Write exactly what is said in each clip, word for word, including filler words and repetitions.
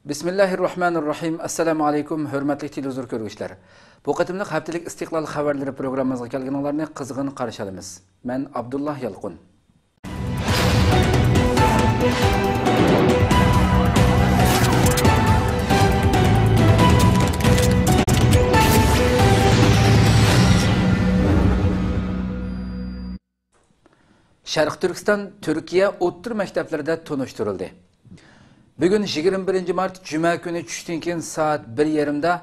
بىسمىللاھىررەھمانىررەھىم. ئەسسالامۇ ئەلەيكۇم، ھۆرمەتلىك تېلېۋىزور كۆرگۈچىلەر. بۇ قېتىملىق ھەپتىلىك ئىستىقلال خەۋەرلىرى پروگراممىمىزغا كەلگىنىڭلارنى قىزغىن قارشى ئالىمىز. مەن ئابدۇللا يالقۇن. شەرقىي تۈركىستان تۈركىيە ئوتتۇرا مەكتەپلىرىدە تونۇشتۇرۇلدى. بۈگۈن يىگىرمە بىرىنچى مارت جۈمە كۈنى چۈشتىن كېيىن سائەت بىر يېرىمدا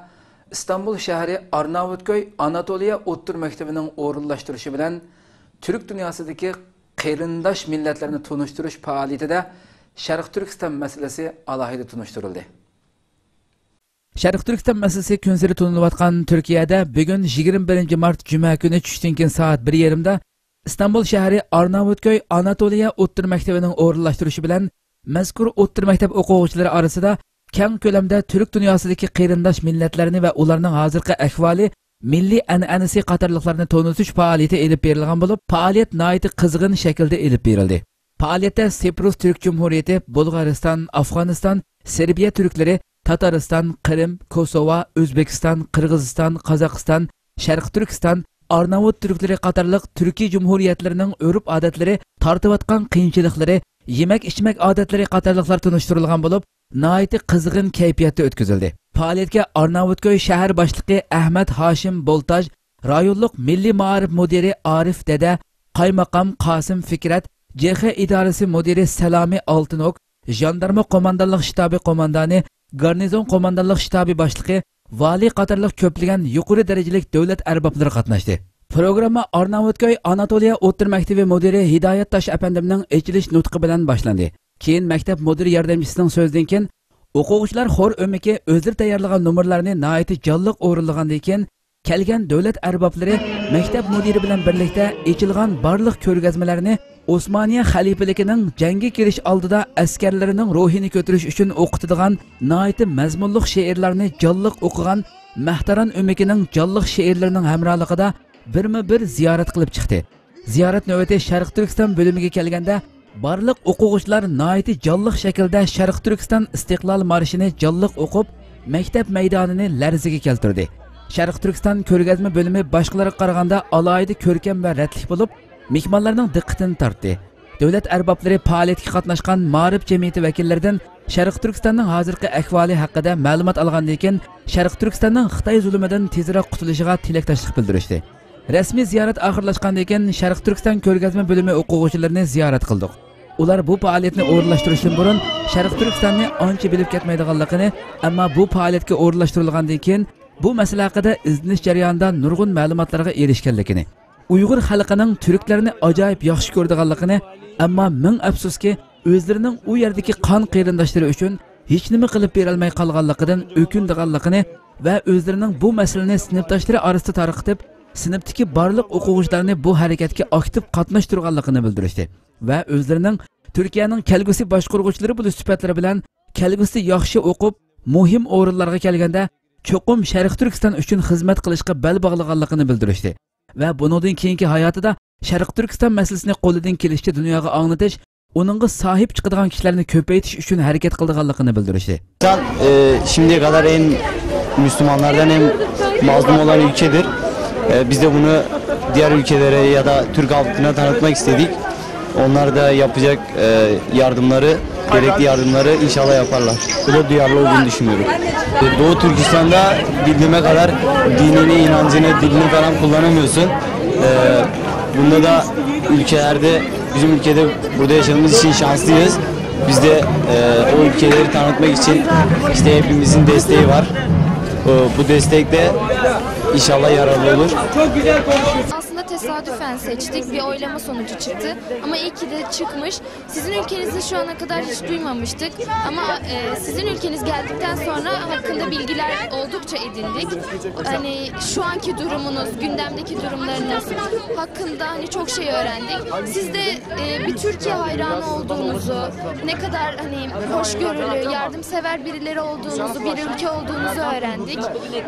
ئىستانبۇل شەھىرى ئارناۋۇتكۆي ئاناتولىيە ئوتتۇرا مەكتىپىنىڭ ئورۇنلاشتۇرۇشى بىلەن تۈرك دۇنياسىدىكى قېرىنداش مىللەتلەرنى تونۇشتۇرۇش پائالىيىتىدە شەرقىي تۈركىستان مەسىلىسى ئالاھىدە تونۇشتۇرۇلدى. شەرقىي تۈركىستان مەسىلىسى كۈنسېرى تونۇلۇۋاتقان تۈركىيەدە بۈگۈن يىگىرمە بىرىنچى مارت جۈمە كۈنى چۈشتىن كېيىن سائەت بىر يېرىمدا ئىستانبۇل شەھىرى ئارناۋۇتكۆي ئاناتولىيە ئوتتۇرا مەكتىپىنىڭ ئورۇنلاشتۇرۇشى بىلەن مەزكۇر ئوتتۇرا مەكتەپ ئوقۇغۇچىلىرى ئارىسىدا كەڭ كۆلەمدە تۈرك دۇنياسىدىكى قېرىنداش مىللەتلەرنى ۋە ئۇلارنىڭ ھازىرقى ئەھۋالى، مىللىي ئەنئەنىسى قاتارلىقلارنى تونۇتۇش پائالىيىتى ئېلىپ بېرىلغان بولۇپ، پائالىيەت ناھايىتى قىزغىن شەكىلدە ئېلىپ بېرىلدى. پائالىيەتتە سىپرۇس تۈرك جۇمھۇرىيىتى، بۇلغارىستان، ئافغانىستان، سېربىيە تۈركلىرى، تاتارىستان، قىرىم، كوسوۋا، ئۆزبېكىستان، قىرغىزىستان، قازاقىستان، شەرقىي تۈركىستان، ئارناۋۇت تۈركلىرى قاتارلىق تۈركىي جۇمھۇرىيەتلىرىنىڭ ئۆرپ-ئادەتلىرى، تارتىۋاتقان قىيىنچىلىقلىرى، يېمەك-ئىچمەك ئادەتلىرى قاتارلىقلار تونۇشتۇرۇلغان بولۇپ، ناھايىتى قىزغىن كەيپىياتتا ئۆتكۈزۈلدى. پائالىيەتكە ئارناۋۇتكۆي شەھەر باشلىقى ئەھمەد ھاشىم بولتاژ، رايونلۇق مىللىي مائارىپ مۇدىرى ئارىف دەدە، قايماقام قاسىم فىكرەت، جېخې ئىدارىسى مۇدىرى سالامى ئالتىنوك، ژاندارما قوماندانلىق شتابى قوماندانى، گارنىزون قوماندانلىق شتابى باشلىقى، ۋالىي قاتارلىق كۆپلىگەن يۇقىرى دەرىجىلىك دۆلەت ئەربابلىرى قاتناشتى. پروگرامما ئارناۋۇتكۆي ئاناتولىيە ئوتتۇرا مەكتىبى مۇدىرى ھىدايەت تاش ئەپەندىمنىڭ ئېچىلىش نۇتقى بىلەن باشلاندى. كېيىن مەكتەپ مۇدىر ياردەمچىسىنىڭ سۆزىدىن كېيىن ئوقۇغۇچىلار خور ئۆمىكى ئۆزلىرى تەييارلىغان نومۇرلارنى ناھايىتى جانلىق ئورۇنلىغاندىن كېيىن، كەلگەن دۆلەت ئەربابلىرى مەكتەپ مۇدىرى بىلەن بىرلىكتە ئېچىلغان بارلىق كۆرگەزمىلەرنى ئوسمانىيە خەلىپىلىكىنىڭ جەڭگە كىرىش ئالدىدا ئەسكەرلىرىنىڭ روھىنى كۆتۈرۈش ئۈچۈن ئوقۇتىدىغان ناھايىتى مەزمۇنلۇق شېئىرلارنى جانلىق ئوقۇغان مەھتەران ئۆمىكىنىڭ جانلىق شېئىرلىرىنىڭ ھەمراھلىقىدا بىرمۇ بىر زىيارەت قىلىپ چىقتى. زىيارەت نۆۋىتى شەرقىي تۈركىستان بۆلۈمىگە كەلگەندە، بارلىق ئوقۇغۇچىلار ناھايىتى جانلىق شەكىلدە شەرقىي تۈركىستان ئىستىقلال مارشىنى جانلىق ئوقۇپ، مەكتەپ مەيدانىنى لەرزىگە كەلتۈردى. شەرقىي تۈركىستان كۆرگەزمە بۆلۈمى باشقىلارغا قارىغاندا ئالاھىدە كۆركەم ۋە رەتلىك بولۇپ، مېھمانلارنىڭ دىققىتىنى تارتتى. دۆلەت ئەربابلىرى پائالىيەتكە قاتناشقان مائارىپ جەمئىيىتى ۋەكىللىرىدىن شەرقىي تۈركىستاننىڭ ھازىرقى ئەھۋالى ھەققىدە مەلۇمات ئالغاندىن كېيىن، شەرقىي تۈركىستاننىڭ خىتاي زۇلۇمىدىن تېزرەك قۇتۇلۇشىغا تىلەكداشلىق بىلدۈرۈشتى. رەسمىي زىيارەت ئاخىرلاشقاندىن كېيىن، شەرقىي تۈركىستان كۆرگەزمە بۆلۈمى ئوقۇغۇچىلىرىنى زىيارەت قىلدۇق. ئۇلار بۇ پائالىيەتنى ئورۇنلاشتۇرۇشتىن بۇرۇن شەرقىي تۈركىستاننى ئانچە بىلىپ كەتمەيدىغانلىقىنى، ئەمما بۇ پائالىيەتكە ئورۇنلاشتۇرۇلغاندىن كېيىن بۇ مەسىلە ھەققىدە ئىزدىنىش جەريانىدا نۇرغۇن مەلۇماتلارغا ئېرىشكەنلىكىنى، ئۇيغۇر خەلقىنىڭ تۈركلەرنى ئاجايىپ ياخشى كۆرىدىغانلىقىنى، ئەمما مىڭ ئەپسۇسكى، ئۆزلىرىنىڭ ئۇ يەردىكى قان قېرىنداشلىرى ئۈچۈن ھېچنېمە قىلىپ بېرەلمەي قالغانلىقىدىن ئۆكۈنىدىغانلىقىنى ۋە ئۆزلىرىنىڭ بۇ مەسىلىنى سىنىپداشلىرى ئارىسىدا تارقىتىپ، سىنىپتىكى بارلىق ئوقۇغۇچىلارنى بۇ ھەرىكەتكە ئاكتىپ قاتناشتۇرغانلىقىنى بىلدۈرۈشتى ۋە ئۆزلىرىنىڭ تۈركىيەنىڭ كەلگۈسى باشقۇرغۇچىلىرى بولۇش سۈپەتلىرى بىلەن كەلگۈسىدە ياخشى ئوقۇپ، مۇھىم ئورۇنلارغا كەلگەندە، چوقۇم شەرقىي تۈركىستان ئۈچۈن خىزمەت قىلىشقا بەل باغلىغانلىقىنى بىلدۈرۈشتى ۋە بۇنىڭدىن كېيىنكى ھاياتىدا شەرقىي تۈركىستان مەسىلىسىنى قولىدىن كېلىشىچە دۇنياغا ئاڭلىتىش، ئۇنىڭغا ساھىب چىقىدىغان كىشىلەرنى كۆپەيتىش ئۈچۈن ھەرىكەت قىلىدىغانلىقىنى بىلدۈرۈشتى. Türkistan, e, şimdiye kadar en Müslümanlardan en mazlum olan ülkedir. E, biz de bunu diğer ülkelere ya da Türk halkına tanıtmak istedik. Onlar da yapacak, e, yardımları, gerekli yardımları inşallah yaparlar. Bu da duyarlı olduğunu düşünüyorum. E, Doğu Türkistan'da bildiğime kadar dinini, inancını, dilini falan kullanamıyorsun. E, bunda da ülkelerde, bizim ülkede burada yaşadığımız için şanslıyız. Biz de, e, o ülkeleri tanıtmak için işte hepimizin desteği var. E, bu destek de inşallah yararlı olur. Aslında tesadüfen seçtik. Bir oylama sonucu çıktı. Ama iyi ki de çıkmış. Sizin ülkenizi şu ana kadar hiç duymamıştık. Ama, e, sizin ülkeniz geldikten sonra hakkında bilgiler oldukça edindik. Hani şu anki durumunuz, gündemdeki durumlarınız hakkında hani çok şey öğrendik. Siz de, e, bir Türkiye hayranı olduğunuzu, ne kadar hani hoşgörülü, yardımsever birileri olduğunuzu, bir ülke olduğunuzu öğrendik.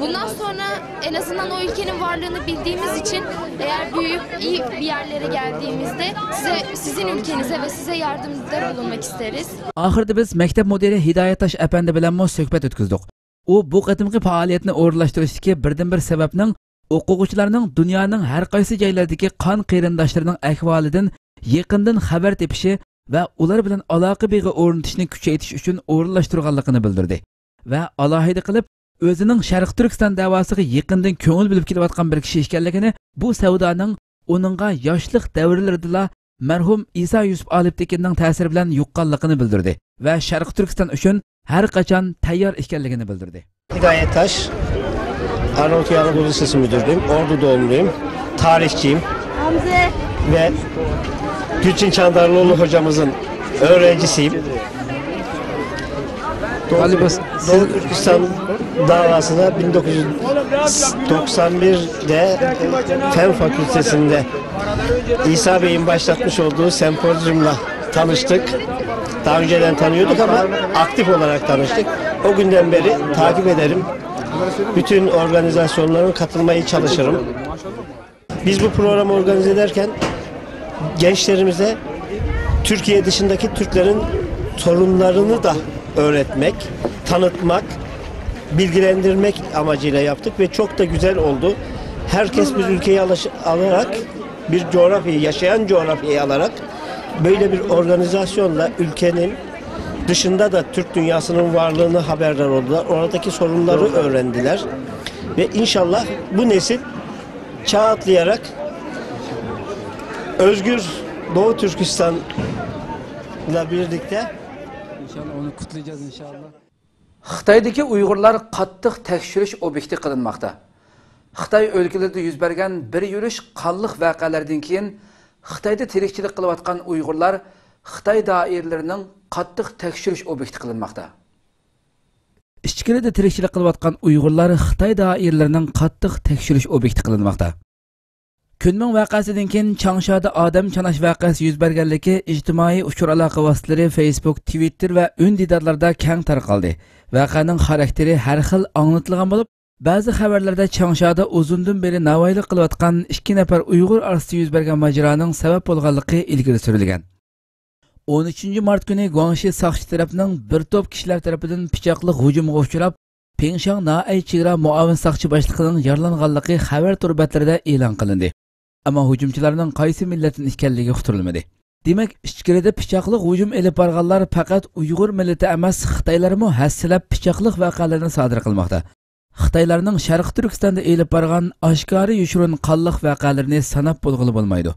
Bundan sonra en azından o ülkenin varlığını bildiğimiz için eğer İyi bir yerlere geldiğimizde size, sizin ülkenize ve size yardımda bulunmak isteriz. ئاخىرىدا بىز مەكتەپ مۇدىرى ھىدايەت تاش ئەپەندى بىلەنمۇ سۆھبەت ئۆتكۈزدۇق. ئۇ بۇ قېتىمقى پائالىيەتنى ئورۇنلاشتۇرۇشتىكى بىردىنبىر سەۋەبنىڭ ئوقۇغۇچىلارنىڭ دۇنيانىڭ ھەر قايسى جايلىرىدىكى قان قېرىنداشلىرىنىڭ ئەھۋالىدىن يېقىندىن خەۋەر تېپىشى ۋە ئۇلار بىلەن ئالاقە بېغى ئورنىتىشنى كۈچەيتىش ئۈچۈن ئورۇنلاشتۇرغانلىقىنى بىلدۈردى ۋە ئالاھىدە قىلىپ، ئۆزىنىڭ شەرقىي تۈركىستان دەۋاسىغا يېقىندىن كۆڭۈل بۆلۈپ كېلىۋاتقان بىر كىشى ئىكەنلىكىنى، بۇ سەۋدانىڭ ئۇنىڭغا ياشلىق دەۋرلىرىدىلا مەرھۇم ئىسا يۈسۈپ ئالىپتېكىننىڭ تەسىرى بىلەن يۇققانلىقىنى بىلدۈردى ۋە شەرقىي تۈركىستان ئۈچۈن ھەر قاچان تەييار ئىكەنلىكىنى بىلدۈردى. Hidayet Taş, Arnavut Anadolu Lisesi Müdürlüğüm, Ordu doğumluyum, tarihçiyim ve Gülçin Çandarlıoğlu hocamızın öğrencisiyim. Doğu, Galiba siz Doğu Türkistan davasına bin dokuz yüz doksan birde Fen Fakültesi'nde İsa Bey'in başlatmış olduğu sempozyumla tanıştık. Daha önceden tanıyorduk ama aktif olarak tanıştık. O günden beri takip ederim. Bütün organizasyonlarına katılmaya çalışırım. Biz bu programı organize ederken gençlerimize Türkiye dışındaki Türklerin sorunlarını da öğretmek, tanıtmak, bilgilendirmek amacıyla yaptık ve çok da güzel oldu. Herkes bir ülkeyi alış- alarak, bir coğrafyayı, yaşayan coğrafyayı alarak böyle bir organizasyonla ülkenin dışında da Türk dünyasının varlığını haberdar oldular. Oradaki sorunları öğrendiler. Ve inşallah bu nesil çağ atlayarak özgür Doğu Türkistan'la birlikte İnşallah onu kutlayacağız inşallah. خىتايدىكى ئۇيغۇرلار قاتتىق تەكشۈرۈش ئوبيېكتى قىلىنماقتا. خىتاي ئۆلكىلىرىدە يۈز بەرگەن بىر يۈرۈش قانلىق ۋەقەلەردىن كېيىن، خىتايدا تىرىكچىلىك قىلىۋاتقان ئۇيغۇرلار خىتاي دائىرىلىرىنىڭ قاتتىق تەكشۈرۈش ئوبيېكتى قىلىنماقتا. ئىچكىرىدە تىرىكچىلىك قىلىۋاتقان ئۇيغۇرلار خىتاي دائىرىلىرىنىڭ قاتتىق تەكشۈرۈش ئوبيېكتى قىلىنماقتا. كۈنمىڭ ۋەقەسىدىن كېيىن چاڭشادا ئادەم چاناش ۋەقەسى يۈز بەرگەنلىكى ئىجتىمائىي ئۇچۇر ئالاقە ۋاسىتىلىرى فېيسبۇك، تىۋىتتېر ۋە ئۈندىدارلاردا كەڭ تارقالدى. ۋەقەنىڭ خاراكتېرى ھەر خىل ئاڭلىتىلغان بولۇپ، بەزى خەۋەرلەردە چاڭشادا ئۇزۇندىن بېرى ناۋايلىق قىلىۋاتقان ئىككى نەپەر ئۇيغۇر ئارىسىدا يۈز بەرگەن ماجىرانىڭ سەۋەب بولغانلىقى ئىلگىرى سۈرۈلگەن. ئون ئۈچىنچى مارت كۈنى گۇاڭشى ساقچى تەرەپنىڭ بىر توپ كىشىلەر تەرىپىدىن پىچاقلىق ھۇجۇمىغا ئۇچراپ، پىڭشاڭ نائەي چېگرا مۇئاۋىن ساقچى باشلىقىنىڭ يارىلانغانلىقى خەۋەر تور بەتلىرىدە ئېلان قىلىندى. ئەمما ھۇجۇمچىلارنىڭ قايسى مىللەتتىن ئىكەنلىكى ئۇقتۇرۇلمىدى. دېمەك، ئىچكىرىدە پىچاقلىق ھۇجۇم ئېلىپ بارغانلار پەقەت ئۇيغۇر مىللىتى ئەمەس، خىتايلارمۇ ھەسسىلەپ پىچاقلىق ۋەقەلەرنى سادىر قىلماقتا. خىتايلارنىڭ شەرقىي تۈركىستاندا ئېلىپ بارغان ئاشكارا يوشۇرۇن قانلىق ۋەقەلىرىنى ساناپ بولغىلى بولمايدۇ.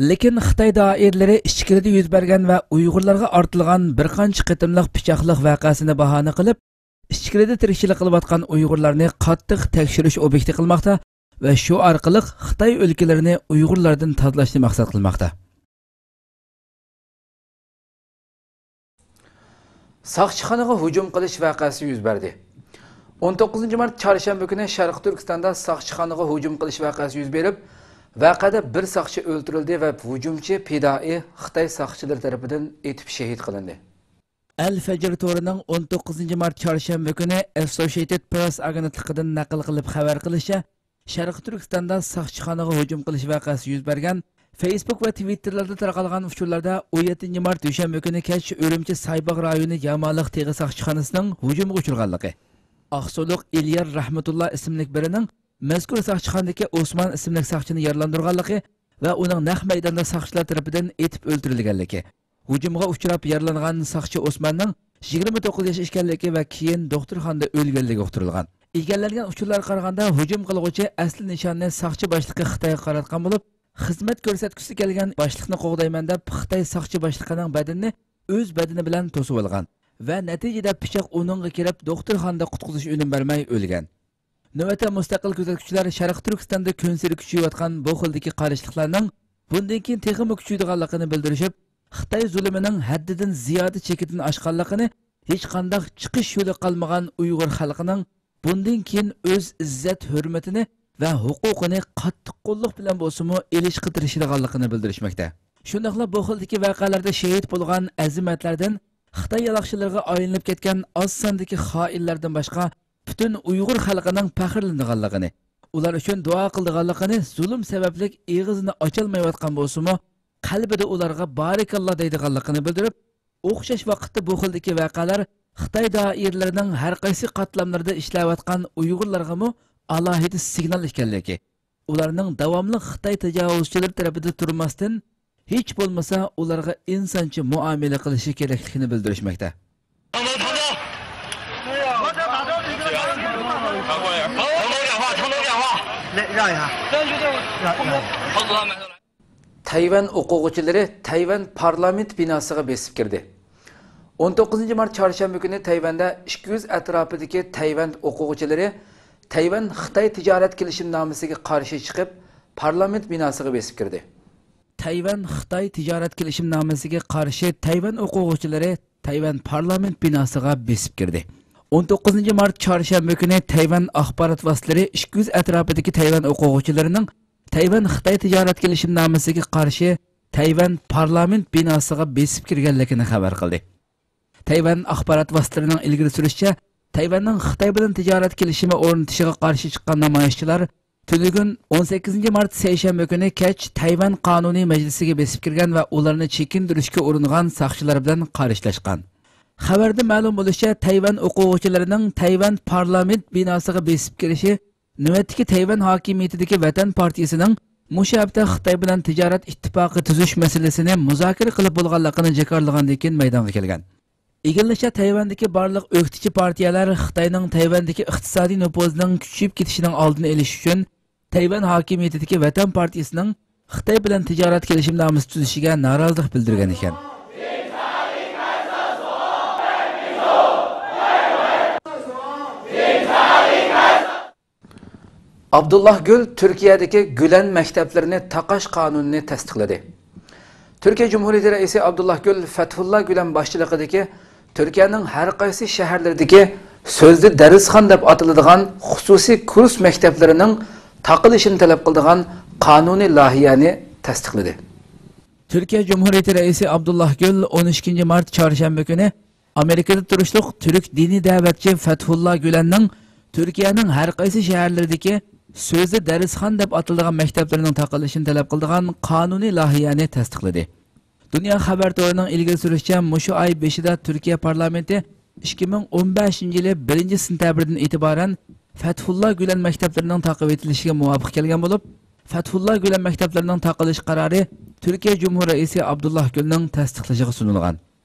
لېكىن خىتاي دائىرىلىرى ئىچكىرىدە يۈز بەرگەن ۋە ئۇيغۇرلارغا ئارتىلغان بىر قانچە قېتىملىق پىچاقلىق ۋەقەسىنى باھانە قىلىپ، ئىچكىرىدە تىرىكچىلىك قىلىۋاتقان ئۇيغۇرلارنى قاتتىق تەكشۈرۈش ئوبيېكتى قىلماقتا ۋە شۇ ئارقىلىق خىتاي ئۆلكىلىرىنى ئۇيغۇرلاردىن تازىلاشنى مەقسەت قىلماقتا. ساقچىخانىغا ھۇجۇم قىلىش ۋەقەسى يۈز بەردى. ئون توققۇزىنچى مارت چارشەنبە كۈنى شەرقىي تۈركىستاندا ساقچىخانىغا ھۇجۇم قىلىش ۋەقەسى يۈز بېرىپ، ۋەقەدە بىر ساقچى ئۆلتۈرۈلدى ۋە ھۇجۇمچى پىدائىي خىتاي ساقچىلىرى تەرىپىدىن ئېتىپ شېھىت قىلىندى. ئەل فەجر تورىنىڭ ئون توققۇزىنچى مارت چارشەنبە كۈنى ئەسسوشىيېتېد پرېس ئاگېنتلىقىدىن نەقىل قىلىپ خەۋەر قىلىشىچە، شەرقىي تۈركىستاندا ساقچىخانىغا ھۇجۇم قىلىش ۋەقەسى يۈز بەرگەن فېيسبۇك ۋە تىۋىتتېرلاردا تارقالغان ئۇچۇرلاردا ئون يەتتىنچى مارت يۈشەنبە كۈنى كەچ ئۈرۈمچى سايباغ رايونى يامالىق تېغى ساقچىخانىسىنىڭ ھۇجۇمغا ئۇچرىغانلىقى، ئاقسۇلۇق ئېلىيار رەھمەتۇللا ئىسىملىك بىرىنىڭ مەزكۇر ساقچىخانىدىكى ئوسمان ئىسىملىك ساقچىنى يارىلاندۇرغانلىقى ۋە ئۇنىڭ نەق مەيداندا ساقچىلار تەرىپىدىن ئېتىپ ئۆلتۈرۈلگەنلىكى، ھۇجۇمغا ئۇچراپ يارىلانغان ساقچى ئوسماننىڭ يىگىرمە توققۇز ياش ئىكەنلىكى ۋە كېيىن دوختۇرخانىدا ئۆلگەنلىكى ئۇقتۇرۇلغان. ئىگىلەنگەن ئۇچۇرلارغا قارىغاندا، ھۇجۇم قىلغۇچى ئەسلى نىشانىنى ساقچى باشلىقى خىتايغا قاراتقان بولۇپ، خىزمەت كۆرسەتكۈسى كەلگەن باشلىقنى قوغدايمەن دەپ، خىتاي ساقچى باشلىقىنىڭ بەدىنىنى ئۆز بەدىنى بىلەن توسۇۋالغان ۋە نەتىجىدە پىچاق ئۇنىڭغا كىرىپ، دوختۇرخانىدا قۇتقۇزۇش ئۈنۈم بەرمەي ئۆلگەن. نۆۋەتتە مۇستەقىل كۆزەتكۈچىلەر شەرقىي تۈركىستاندا كۈنسېرى كۈچىيىۋاتقان بۇ خىلدىكى قارشىلىقلارنىڭ بۇندىن كېيىن تېخىمۇ كۈچىيىدىغانلىقىنى بىلدۈرۈشۈپ، خىتاي زۇلۇمىنىڭ ھەددىدىن زىيادە چېكىدىن ئاشقانلىقىنى، ھېچقانداق چىقىش يولى قالمىغان ئۇيغۇر خەلقىنىڭ بۇندىن كېيىن ئۆز ئىززەت-ھۆرمىتىنى ۋە ھوقۇقىنى قاتتىق قوللۇق بىلەن بولسىمۇ ئېلىشقا تىرىشىدىغانلىقىنى بىلدۈرۈشمەكتە. شۇنداقلا بۇ خىلدىكى ۋەقەلەردە شېھىت بولغان ئەزىمەتلەردىن خىتاي يالاقچىلىرىغا ئايلىنىپ كەتكەن ئاز ساندىكى خائىنلاردىن باشقا پۈتۈن ئۇيغۇر خەلقىنىڭ پەخىرلىنىدىغانلىقىنى، ئۇلار ئۈچۈن دۇئا قىلىدىغانلىقىنى، زۇلۇم سەۋەبلىك ئېغىزىنى ئاچالمايۋاتقان بولسىمۇ، قەلبىدە ئۇلارغا بارىكاللا دەيدىغانلىقىنى بىلدۈرۈپ، ئوخشاش ۋاقىتتا بۇ خىلدىكى ۋەقەلەر خىتاي دائىرىلىرىنىڭ ھەر قايسى قاتلاملىرىدا ئىشلەۋاتقان ئۇيغۇرلارغىمۇ ئالاھىدە سىگنال ئىكەنلىكى، ئۇلارنىڭ داۋاملىق خىتاي تاجاۋۇزچىلىرى تەرىپىدە تۇرماستىن، ھېچ بولمىسا ئۇلارغا ئىنسانچە مۇئامىلە قىلىشى كېرەكلىكىنى بىلدۈرۈشمەكتە. تەيۋەن ئوقۇغۇچىلىرى تەيۋەن پارلامېنت بىناسىغا بېسىپ كىردى. ئون توققۇزىنچى مارت چارشەنبە كۈنى تەيۋەندە ئىككى يۈز ئەتراپىدىكى تەيۋەن ئوقۇغۇچىلىرى تەيۋەن خىتاي تىجارەت كېلىشىمنامىسىگە قارشى چىقىپ، پارلامېنت بىناسىغا بېسىپ كىردى. تەيۋەن خىتاي تىجارەت كېلىشىمنامىسىگە قارشى تەيۋەن ئوقۇغۇچىلىرى تەيۋەن پارلامېنت بىناسىغا بېسىپ كىردى. ئون توققۇزىنچى مارت چارشەنبە كۈنى تەيۋەن ئاخبارات ۋاسىتىلىرى ئىككى يۈز ئەتراپىدىكى تەيۋەن ئوقۇغۇچىلىرىنىڭ تەيۋەن خىتاي تىجارەت كېلىشىمنامىسىگە قارشى تەيۋەن پارلامېنت بىناسىغا بېسىپ كىرگەنلىكىنى خەۋەر قىلدى. تەيۋەن ئاخبارات ۋاسىتىلىرىنىڭ ئىلگىرى سۈرۈشىچە، تەيۋەننىڭ خىتاي بىلەن تىجارەت كېلىشىمى ئورنىتىشىغا قارشى چىققان نامايىشچىلار تۈنۈگۈن، ئون سەككىزىنچى مارت سەيشەنبە كۈنى كەچ تەيۋەن قانۇنىي مەجلىسىگە بېسىپ كىرگەن ۋە ئۇلارنى چېكىندۈرۈشكە ئۇرۇنغان ساقچىلار بىلەن قارشىلاشقان. خەۋەردە مەلۇم بولۇشىچە، تەيۋەن ئوقۇغۇچىلىرىنىڭ تەيۋەن پارلامېنت بىناسىغا بېسىپ كىرىشى نۆۋەتتىكى تەيۋەن ھاكىمىيىتىدىكى ۋەتەن پارتىيىسىنىڭ مۇشۇ ھەپتە خىتاي بىلەن تىجارەت ئىتتىپاقى تۈزۈش مەسىلىسىنى مۇزاكىرە قىلىپ بولغانلىقىنى جاكارلىغاندىن كېيىن مەيدانغا كەلگەن. ئىگىلىنىشىچە، تەيۋەندىكى بارلىق ئۆكتىچى پارتىيەلەر خىتاينىڭ تەيۋەندىكى ئىقتىسادىي نوپۇزىنىڭ كۈچىيىپ كېتىشىنىڭ ئالدىنى ئېلىش ئۈچۈن، تەيۋەن ھاكىمىيىتىدىكى ۋەتەن پارتىيىسىنىڭ خىتاي بىلەن تىجارەت كېلىشىمنامىسى تۈزۈشىگە نارازىلىق بىلدۈرگەن ئىكەن. ئابدۇللا گۈل تۈركىيەدىكى گۈلەن مەكتەپلىرىنى تاقاش قانۇنىنى تەستىقلىدى. تۈركىيە جۇمھۇرىيىتى رەئىسى ئابدۇللا گۈل فەتھۇللا گۈلەن باشچىلىقىدىكى تۈركىيەنىڭ ھەر قايسى شەھەرلىرىدىكى سۆزلۈ دەرسخان دەپ ئاتىلىدىغان خۇسۇسىي كۇرس مەكتەپلىرىنىڭ تاقىلىشىنى تەلەپ قىلىدىغان قانۇنىي لايىھەنى تەستىقلىدى. تۈركىيە جۇمھۇرىيىتى رەئىسى ئابدۇللا گۈل ئون ئىككىنچى مارت چارشەنبە كۈنى ئامېرىكىدا تۇرۇشلۇق تۈرك دىنىي دەۋەتچى فەتھۇللا گۈلەننىڭ تۈركىيەنىڭ ھەر قايسى شەھەرلىرىدىكى سۆزلۈ دەرسخان دەپ ئاتىلىدىغان مەكتەپلىرىنىڭ تاقىلىشىنى تەلەپ قىلىدىغان قانۇنىي لايىھەنى تەستىقلىدى. دۇنيا خەۋەر تورىنىڭ ئىلگىرى سۈرۈشىچە، مۇشۇ ئاي بېشىدا تۈركىيە پارلامېنتى ئىككى مىڭ ئون بەشىنچى يىلى بىرىنچى سېنتەبىردىن ئېتىبارەن فەتھۇللا گۈلەن مەكتەپلىرىنىڭ تاقىۋېتىلىشىگە مۇۋاپىق كەلگەن بولۇپ، فەتھۇللا گۈلەن مەكتەپلىرىنىڭ تاقىلىش قارارى تۈركىيە جۇمھۇر رەئىسى ئابدۇللا گۈلنىڭ تەستىقلىشىغا سۇنۇلغان.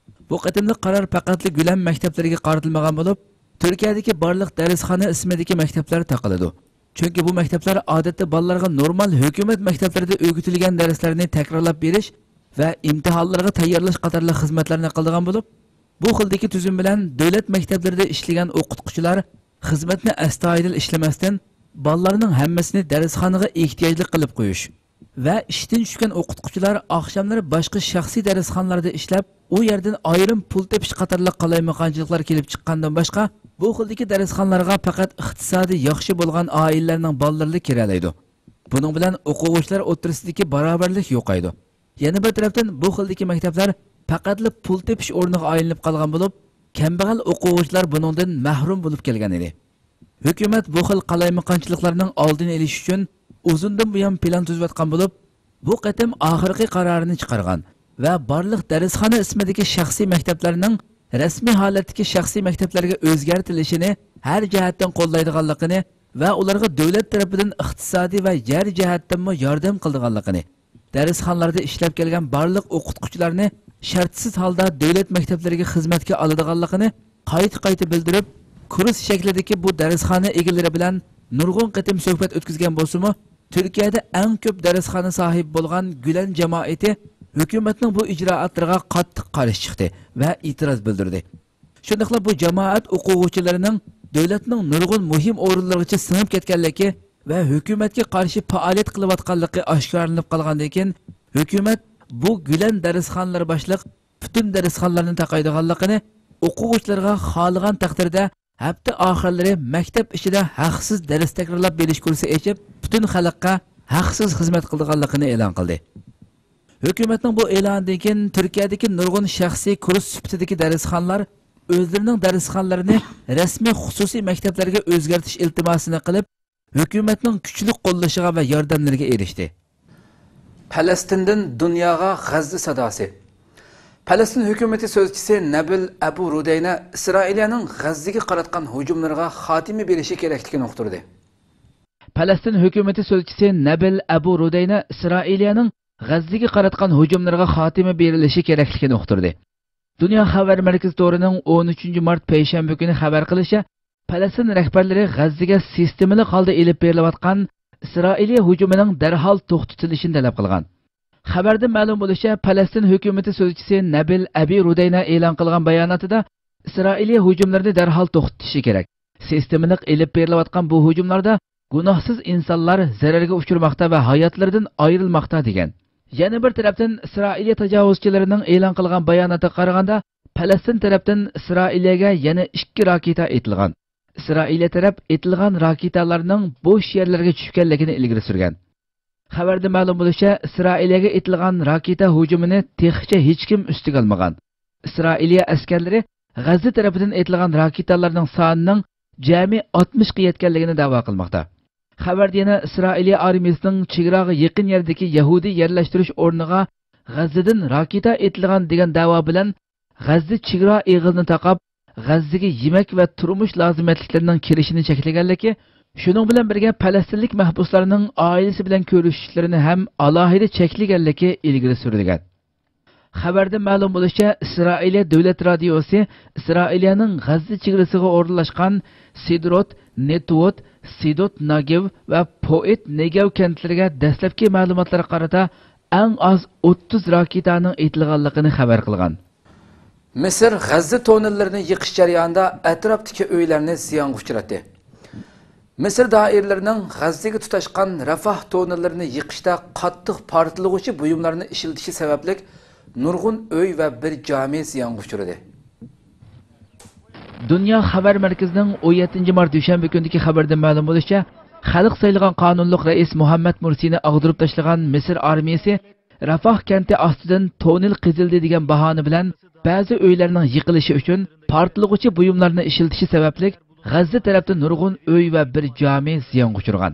بۇ قېتىملىق قارار پەقەتلا گۈلەن مەكتەپلىرىگە قارىتىلمىغان بولۇپ، تۈركىيەدىكى بارلىق دەرسخانا ئىسمىدىكى مەكتەپلەر تاقىلىدۇ. چۈنكى بۇ مەكتەپلەر ئادەتتە بالىلارغا نورمال ھۆكۈمەت مەكتەپلىرىدە ئۆگىتىلگەن دەرسلەرنى تەكرارلاپ بېرىش ۋە ئىمتىھانلارغا تەييارلاش قاتارلىق خىزمەتلەرنى قىلىدىغان بولۇپ، بۇ خىلدىكى تۈزۈم بىلەن دۆلەت مەكتەپلىرىدە ئىشلىگەن ئوقۇتقۇچىلار خىزمەتنى ئەستايىدىل ئىشلىمەستىن، بالىلارنىڭ ھەممىسىنى دەرسخانىغا ئېھتىياجلىق قىلىپ قويۇش ۋە ئىشتىن چۈشكەن ئوقۇتقۇچىلار ئاخشاملىرى باشقا شەخسىي دەرسخانىلاردا ئىشلەپ، ئۇ يەردىن ئايرىم پۇل تېپىش قاتارلىق قالايمىقانچىلىقلار كېلىپ چىققاندىن باشقا، بۇ خىلدىكى دەرسخانىلارغا پەقەت ئىقتىسادى ياخشى بولغان ئائىلىلەرنىڭ بالىلىرىلا كىرەلەيدۇ. بۇنىڭ بىلەن ئوقۇغۇچىلار ئوتتۇرىسىدىكى باراۋەرلىك يوقايدۇ. يەنە بىر تەرەپتىن، بۇ خىلدىكى مەكتەپلەر پەقەتلا پۇل تېپىش ئورنىغا ئايلىنىپ قالغان بولۇپ، كەمبەغەل ئوقۇغۇچىلار بۇنىڭدىن مەھرۇم بولۇپ كەلگەن ئىدى. ھۆكۈمەت بۇ خىل قالايمىقانچىلىقلارنىڭ ئالدىنى ئېلىش ئۈچۈن ئۇزۇندىن بۇيان پىلان تۈزۈۋاتقان بولۇپ، بۇ قېتىم ئاخىرقى قارارىنى چىقارغان ۋە بارلىق دەرسخانا ئىسمىدىكى شەخسىي مەكتەپلەرنىڭ رەسمىي ھالەتتىكى شەخسىي مەكتەپلەرگە ئۆزگەرتىلىشىنى ھەر جەھەتتىن قوللايدىغانلىقىنى ۋە ئۇلارغا دۆلەت تەرىپىدىن ئىقتىسادىي ۋە يەر جەھەتتىنمۇ ياردەم قىلىدىغانلىقىنى، دەرسخانىلاردا ئىشلەپ كەلگەن بارلىق ئوقۇتقۇچىلارنى شەرتسىز ھالدا دۆلەت مەكتەپلىرىگە خىزمەتكە ئالىدىغانلىقىنى قايتا-قايتا بىلدۈرۈپ، كۇرس شەكلىدىكى بۇ دەرسخانا ئىگىلىرى بىلەن نۇرغۇن قېتىم سۆھبەت ئۆتكۈزگەن بولسىمۇ، تۈركىيەدە ئەڭ كۆپ دەرسخانا ساھىبى بولغان گۈلەن جامائىتى ھۆكۈمەتنىڭ بۇ ئىجرائاتلىرىغا قاتتىق قارشى چىقتى ۋە ئېتىراز بىلدۈردى. شۇنداقلا بۇ جامائەت ئوقۇغۇچىلىرىنىڭ دۆلەتنىڭ نۇرغۇن مۇھىم ئورۇنلىرىغىچە سىڭىپ كەتكەنلىكى ۋە ھۆكۈمەتكە قارشى پائالىيەت قىلىۋاتقانلىقى ئاشكارىلىنىپ قالغاندىن كېيىن، ھۆكۈمەت بۇ گۈلەن دەرسخانىلىرى باشلىق پۈتۈن دەرسخانىلارنى تاقايدىغانلىقىنى، ئوقۇغۇچىلارغا خالىغان تەقدىردە ھەپتە ئاخىرلىرى مەكتەپ ئىچىدە ھەقسىز دەرس تەكرارلاپ بېرىش كۇرسى ئېچىپ، پۈتۈن خەلققە ھەقسىز خىزمەت قىلىدىغانلىقىنى ئېلان قىلدى. ھۆكۈمەتنىڭ بۇ ئېلانىدىن كېيىن، تۈركىيەدىكى نۇرغۇن شەخسىي كۇرس سۈپىتىدىكى دەرسخانىلار ئۆزلىرىنىڭ دەرسخانىلىرىنى رەسمىي خۇسۇسىي مەكتەپلەرگە ئۆزگەرتىش ئىلتىماسىنى قىلىپ، ھۆكۈمەتنىڭ كۈچلۈك قوللىشىغا ۋە ياردەملىرىگە ئېرىشتى. پەلەستىندىن دۇنياغا غەززە ساداسى. پەلەستىن ھۆكۈمىتى سۆزچىسى نەبىل ئەبۇ رۇدەينە ئىسرائىلىيەنىڭ غەززىگە قاراتقان ھۇجۇملىرىغا خاتىمە بېرىشى كېرەكلىكىنى ئۇقتۇردى. پەلەستىن ھۆكۈمىتى سۆزچىسى نەبىل ئەبۇ رۇدەينە ئىسرائىلىيەنىڭ غەززىگە قاراتقان ھۇجۇملىرىغا خاتىمە بېرىلىشى كېرەكلىكىنى ئۇقتۇردى. دۇنيا خەۋەر مەركىزى تورىنىڭ ئون ئۈچىنچى مارت پەيشەنبە كۈنى خەۋەر قىلىشىچە، پەلەستىن رەھبەرلىرى غەززىگە سىستېمىلىق ھالدا ئېلىپ بېرىلىۋاتقان ئىسرائىلىيە ھۇجۇمىنىڭ دەرھال توختىتىلىشىنى تەلەپ قىلغان. خەۋەردىن مەلۇم بولۇشىچە، پەلەستىن ھۆكۈمىتى سۆزچىسى نەبىل ئەبى رۇدەينە ئېلان قىلغان باياناتىدا، ئىسرائىلىيە ھۇجۇملىرىنى دەرھال توختىتىشى كېرەك. سىستېمىلىق ئېلىپ بېرىلىۋاتقان بۇ ھۇجۇملاردا گۇناھسىز ئىنسانلار زەرەرگە ئۇچرىماقتا ۋە ھاياتلىرىدىن ئايرىلماقتا، دېگەن. يەنە بىر تەرەپتىن، ئىسرائىلىيە تاجاۋۇزچىلىرىنىڭ ئېلان قىلغان باياناتىغا قارىغاندا، پەلەستىن تەرەپتىن ئىسرائىلىيەگە يەنە ئىككى راكېتا ئېتىلغان. ئىسرائىلىيە تەرەپ ئېتىلغان راكېتالارنىڭ بوش يەرلەرگە چۈشكەنلىكىنى ئىلگىرى سۈرگەن. خەۋەردە مەلۇم بولۇشىچە، ئىسرائىلىيەگە ئېتىلغان راكېتا ھۇجۇمىنى تېخىچە ھېچكىم ئۈستىگە ئالمىغان. ئىسرائىلىيە ئەسكەرلىرى غەززە تەرىپىدىن ئېتىلغان راكېتالارنىڭ سانىنىڭ جەمئىي ئاتمىشقا يەتكەنلىكىنى دەۋا قىلماقتا. خەۋەردە يەنە ئىسرائىلىيە ئارمىيىسىنىڭ چېگراغا يېقىن يەردىكى يەھۇدىي يەرلەشتۈرۈش ئورنىغا غەززىدىن راكېتا ئېتىلغان دېگەن دەۋا بىلەن غەززە چېگرا ئېغىزىنى تاقاپ، غەززىگە يېمەك ۋە تۇرمۇش لازىمەتلىكلىرىنىڭ كىرىشىنى چەكلىگەنلىكى، شۇنىڭ بىلەن بىرگە پەلەستىنلىك مەھبۇسلارنىڭ ئائىلىسى بىلەن كۆرۈشۈشلىرىنى ھەم ئالاھىدە چەكلىگەنلىكى ئىلگىرى سۈرۈلگەن. خەۋەردە مەلۇم بولۇشىچە، ئىسرائىلىيە دۆلەت رادىيوسى ئىسرائىلىيەنىڭ غەززە چېگرىسىغا ئورۇنلاشقان سىدروت، نېتۋوت، سىدوت ناگىۋ ۋە پوئېت نېگەۋ كەنتلىرىگە دەسلەپكى مەلۇماتلارغا قارىتا ئەڭ ئاز ئوتتۇز راكېتانىڭ ئېتىلغانلىقىنى خەۋەر قىلغان. مىسىر غەززە توننېللىرىنى يېقىش جەريانىدا ئەتراپتىكى ئۆيلەرنى زىيانغا ئۇچراتتى. مىسىر دائىرىلىرىنىڭ غەززىگە تۇتاشقان رەفاھ توننېللىرىنى يېقىشتا قاتتىق پارتلىغۇچى بۇيۇملارنى ئىشلىتىشى سەۋەبلىك نۇرغۇن ئۆي ۋە بىر جامى زىيانغا ئۇچرىدى. دۇنيا خەۋەر مەركىزىنىڭ ئون يەتتىنچى مارت دۈشەنبە كۈنىدىكى خەۋىرىدىن مەلۇم بولۇشىچە، خەلق سايلىغان قانۇنلۇق رەئىس مۇھەممەد مۇرسىنى ئاغدۇرۇپ تاشلىغان مىسىر ئارمىيىسى رەفاھ كەنتى ئاستىدىن توننېل قېزىلدى دېگەن باھانە بىلەن بەزى ئۆيلەرنىڭ يىقىلىشى ئۈچۈن پارتلىغۇچى بۇيۇملارنى ئىشلىتىشى سەۋەبلىك غەززە تەرەپتە نۇرغۇن ئۆي ۋە بىر جامى زىيانغا ئۇچرىغان.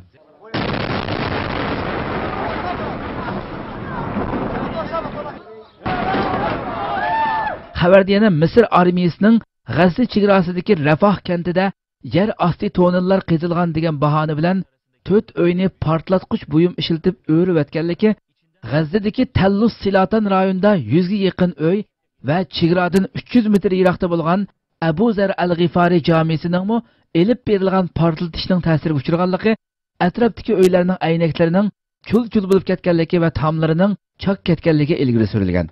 خەۋەردە يەنە مىسىر ئارمىيىسىنىڭ غەززە چېگراسىدىكى رەفاھ كەنتىدە يەر ئاستى توننېللار قېزىلغان دېگەن باھانە بىلەن تۆت ئۆينى پارتلاتقۇچ بۇيۇم ئىشلىتىپ ئۆرۈۋەتكەنلىكى، غەززىدىكى تەللۇس سىلاتان رايونىدا يۈزگە يېقىن ئۆي ۋە چېگرادىن ئۈچ يۈز مېتىر يىراقتا بولغان ئەبۇ زەر ئەل غىفارى جامىسىنىڭمۇ ئېلىپ بېرىلغان پارتلىتىشنىڭ تەسىرىگە ئۇچرىغانلىقى، ئەتراپتىكى ئۆيلەرنىڭ ئەينەكلىرىنىڭ چۇل-چۇل بولۇپ كەتكەنلىكى ۋە تاملىرىنىڭ چاك كەتكەنلىكى ئىلگىرى سۈرۈلگەن.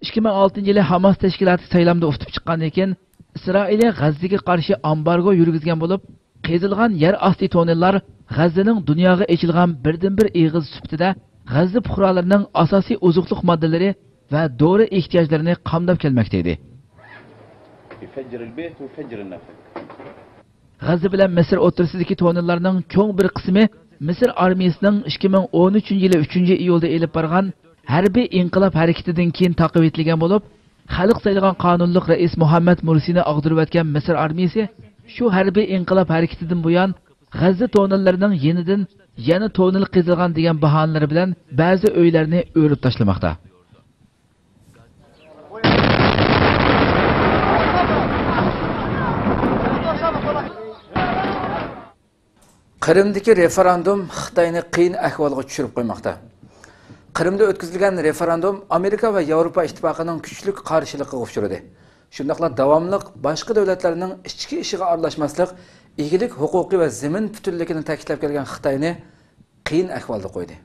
ئىككى مىڭ ئالتىنچى يىلى ھاماس تەشكىلاتى سايلامدا ئۇتۇپ چىققاندىن كېيىن، ئىسرائىلىيە غەززىگە قارشى ئامبارگو يۈرگۈزگەن بولۇپ، قېزىلغان يەر ئاستى توننېللار غەززىنىڭ دۇنياغا ئېچىلغان بىردىنبىر ئېغىزى سۈپىتىدە غەززە پۇقرالىرىنىڭ ئاساسىي ئوزۇقلۇق ماددىلىرى ۋە دورا ئېھتىياجلىرىنى قامداپ كەلمەكتە ئىدى. يفجر البيت ويفجر النفق. غەززە بىلەن مىسىر ئوتتۇرىسىدىكى توننېللارنىڭ چوڭ بىر قىسمى مىسىر ئارمىيىسىنىڭ ئىككى مىڭ ئون ئۈچىنچى يىلى ئۈچىنچى ئىيۇلدا ئېلىپ بارغان ھەربىي ئىنقىلاب ھەرىكىتىدىن كېيىن تاقىۋېتىلگەن بولۇپ، خەلق سايلىغان قانۇنلۇق رەئىس مۇھەممەد مۇرسىنى ئاغدۇرۇۋەتكەن مىسىر ئارمىيىسى شۇ ھەربىي ئىنقىلاب ھەرىكىتىدىن بۇيان غەززە توننېللىرىنىڭ يېنىدىن يەنە توننېل قېزىلغان دېگەن باھانىلىرى بىلەن بەزى ئۆيلەرنى ئۆرۈپ تاشلىماقتا. قىرىمدىكى رېفېراندۇم خىتاينى قىيىن ئەھۋالغا چۈشۈرۈپ قويماقتا. قىرىمدا ئۆتكۈزۈلگەن رېفېراندۇم ئامېرىكا ۋە ياۋروپا ئىتتىپاقىنىڭ كۈچلۈك قارشىلىقىغا ئۇچرىدى. شۇنداقلا داۋاملىق باشقا دۆلەتلەرنىڭ ئىچكى ئىشىغا ئارىلاشماسلىق، ئىگىلىك ھوقۇقى ۋە زېمىن پۈتۈنلۈكىنى تەكىتلەپ كەلگەن خىتاينى قىيىن ئەھۋالدا قويدى.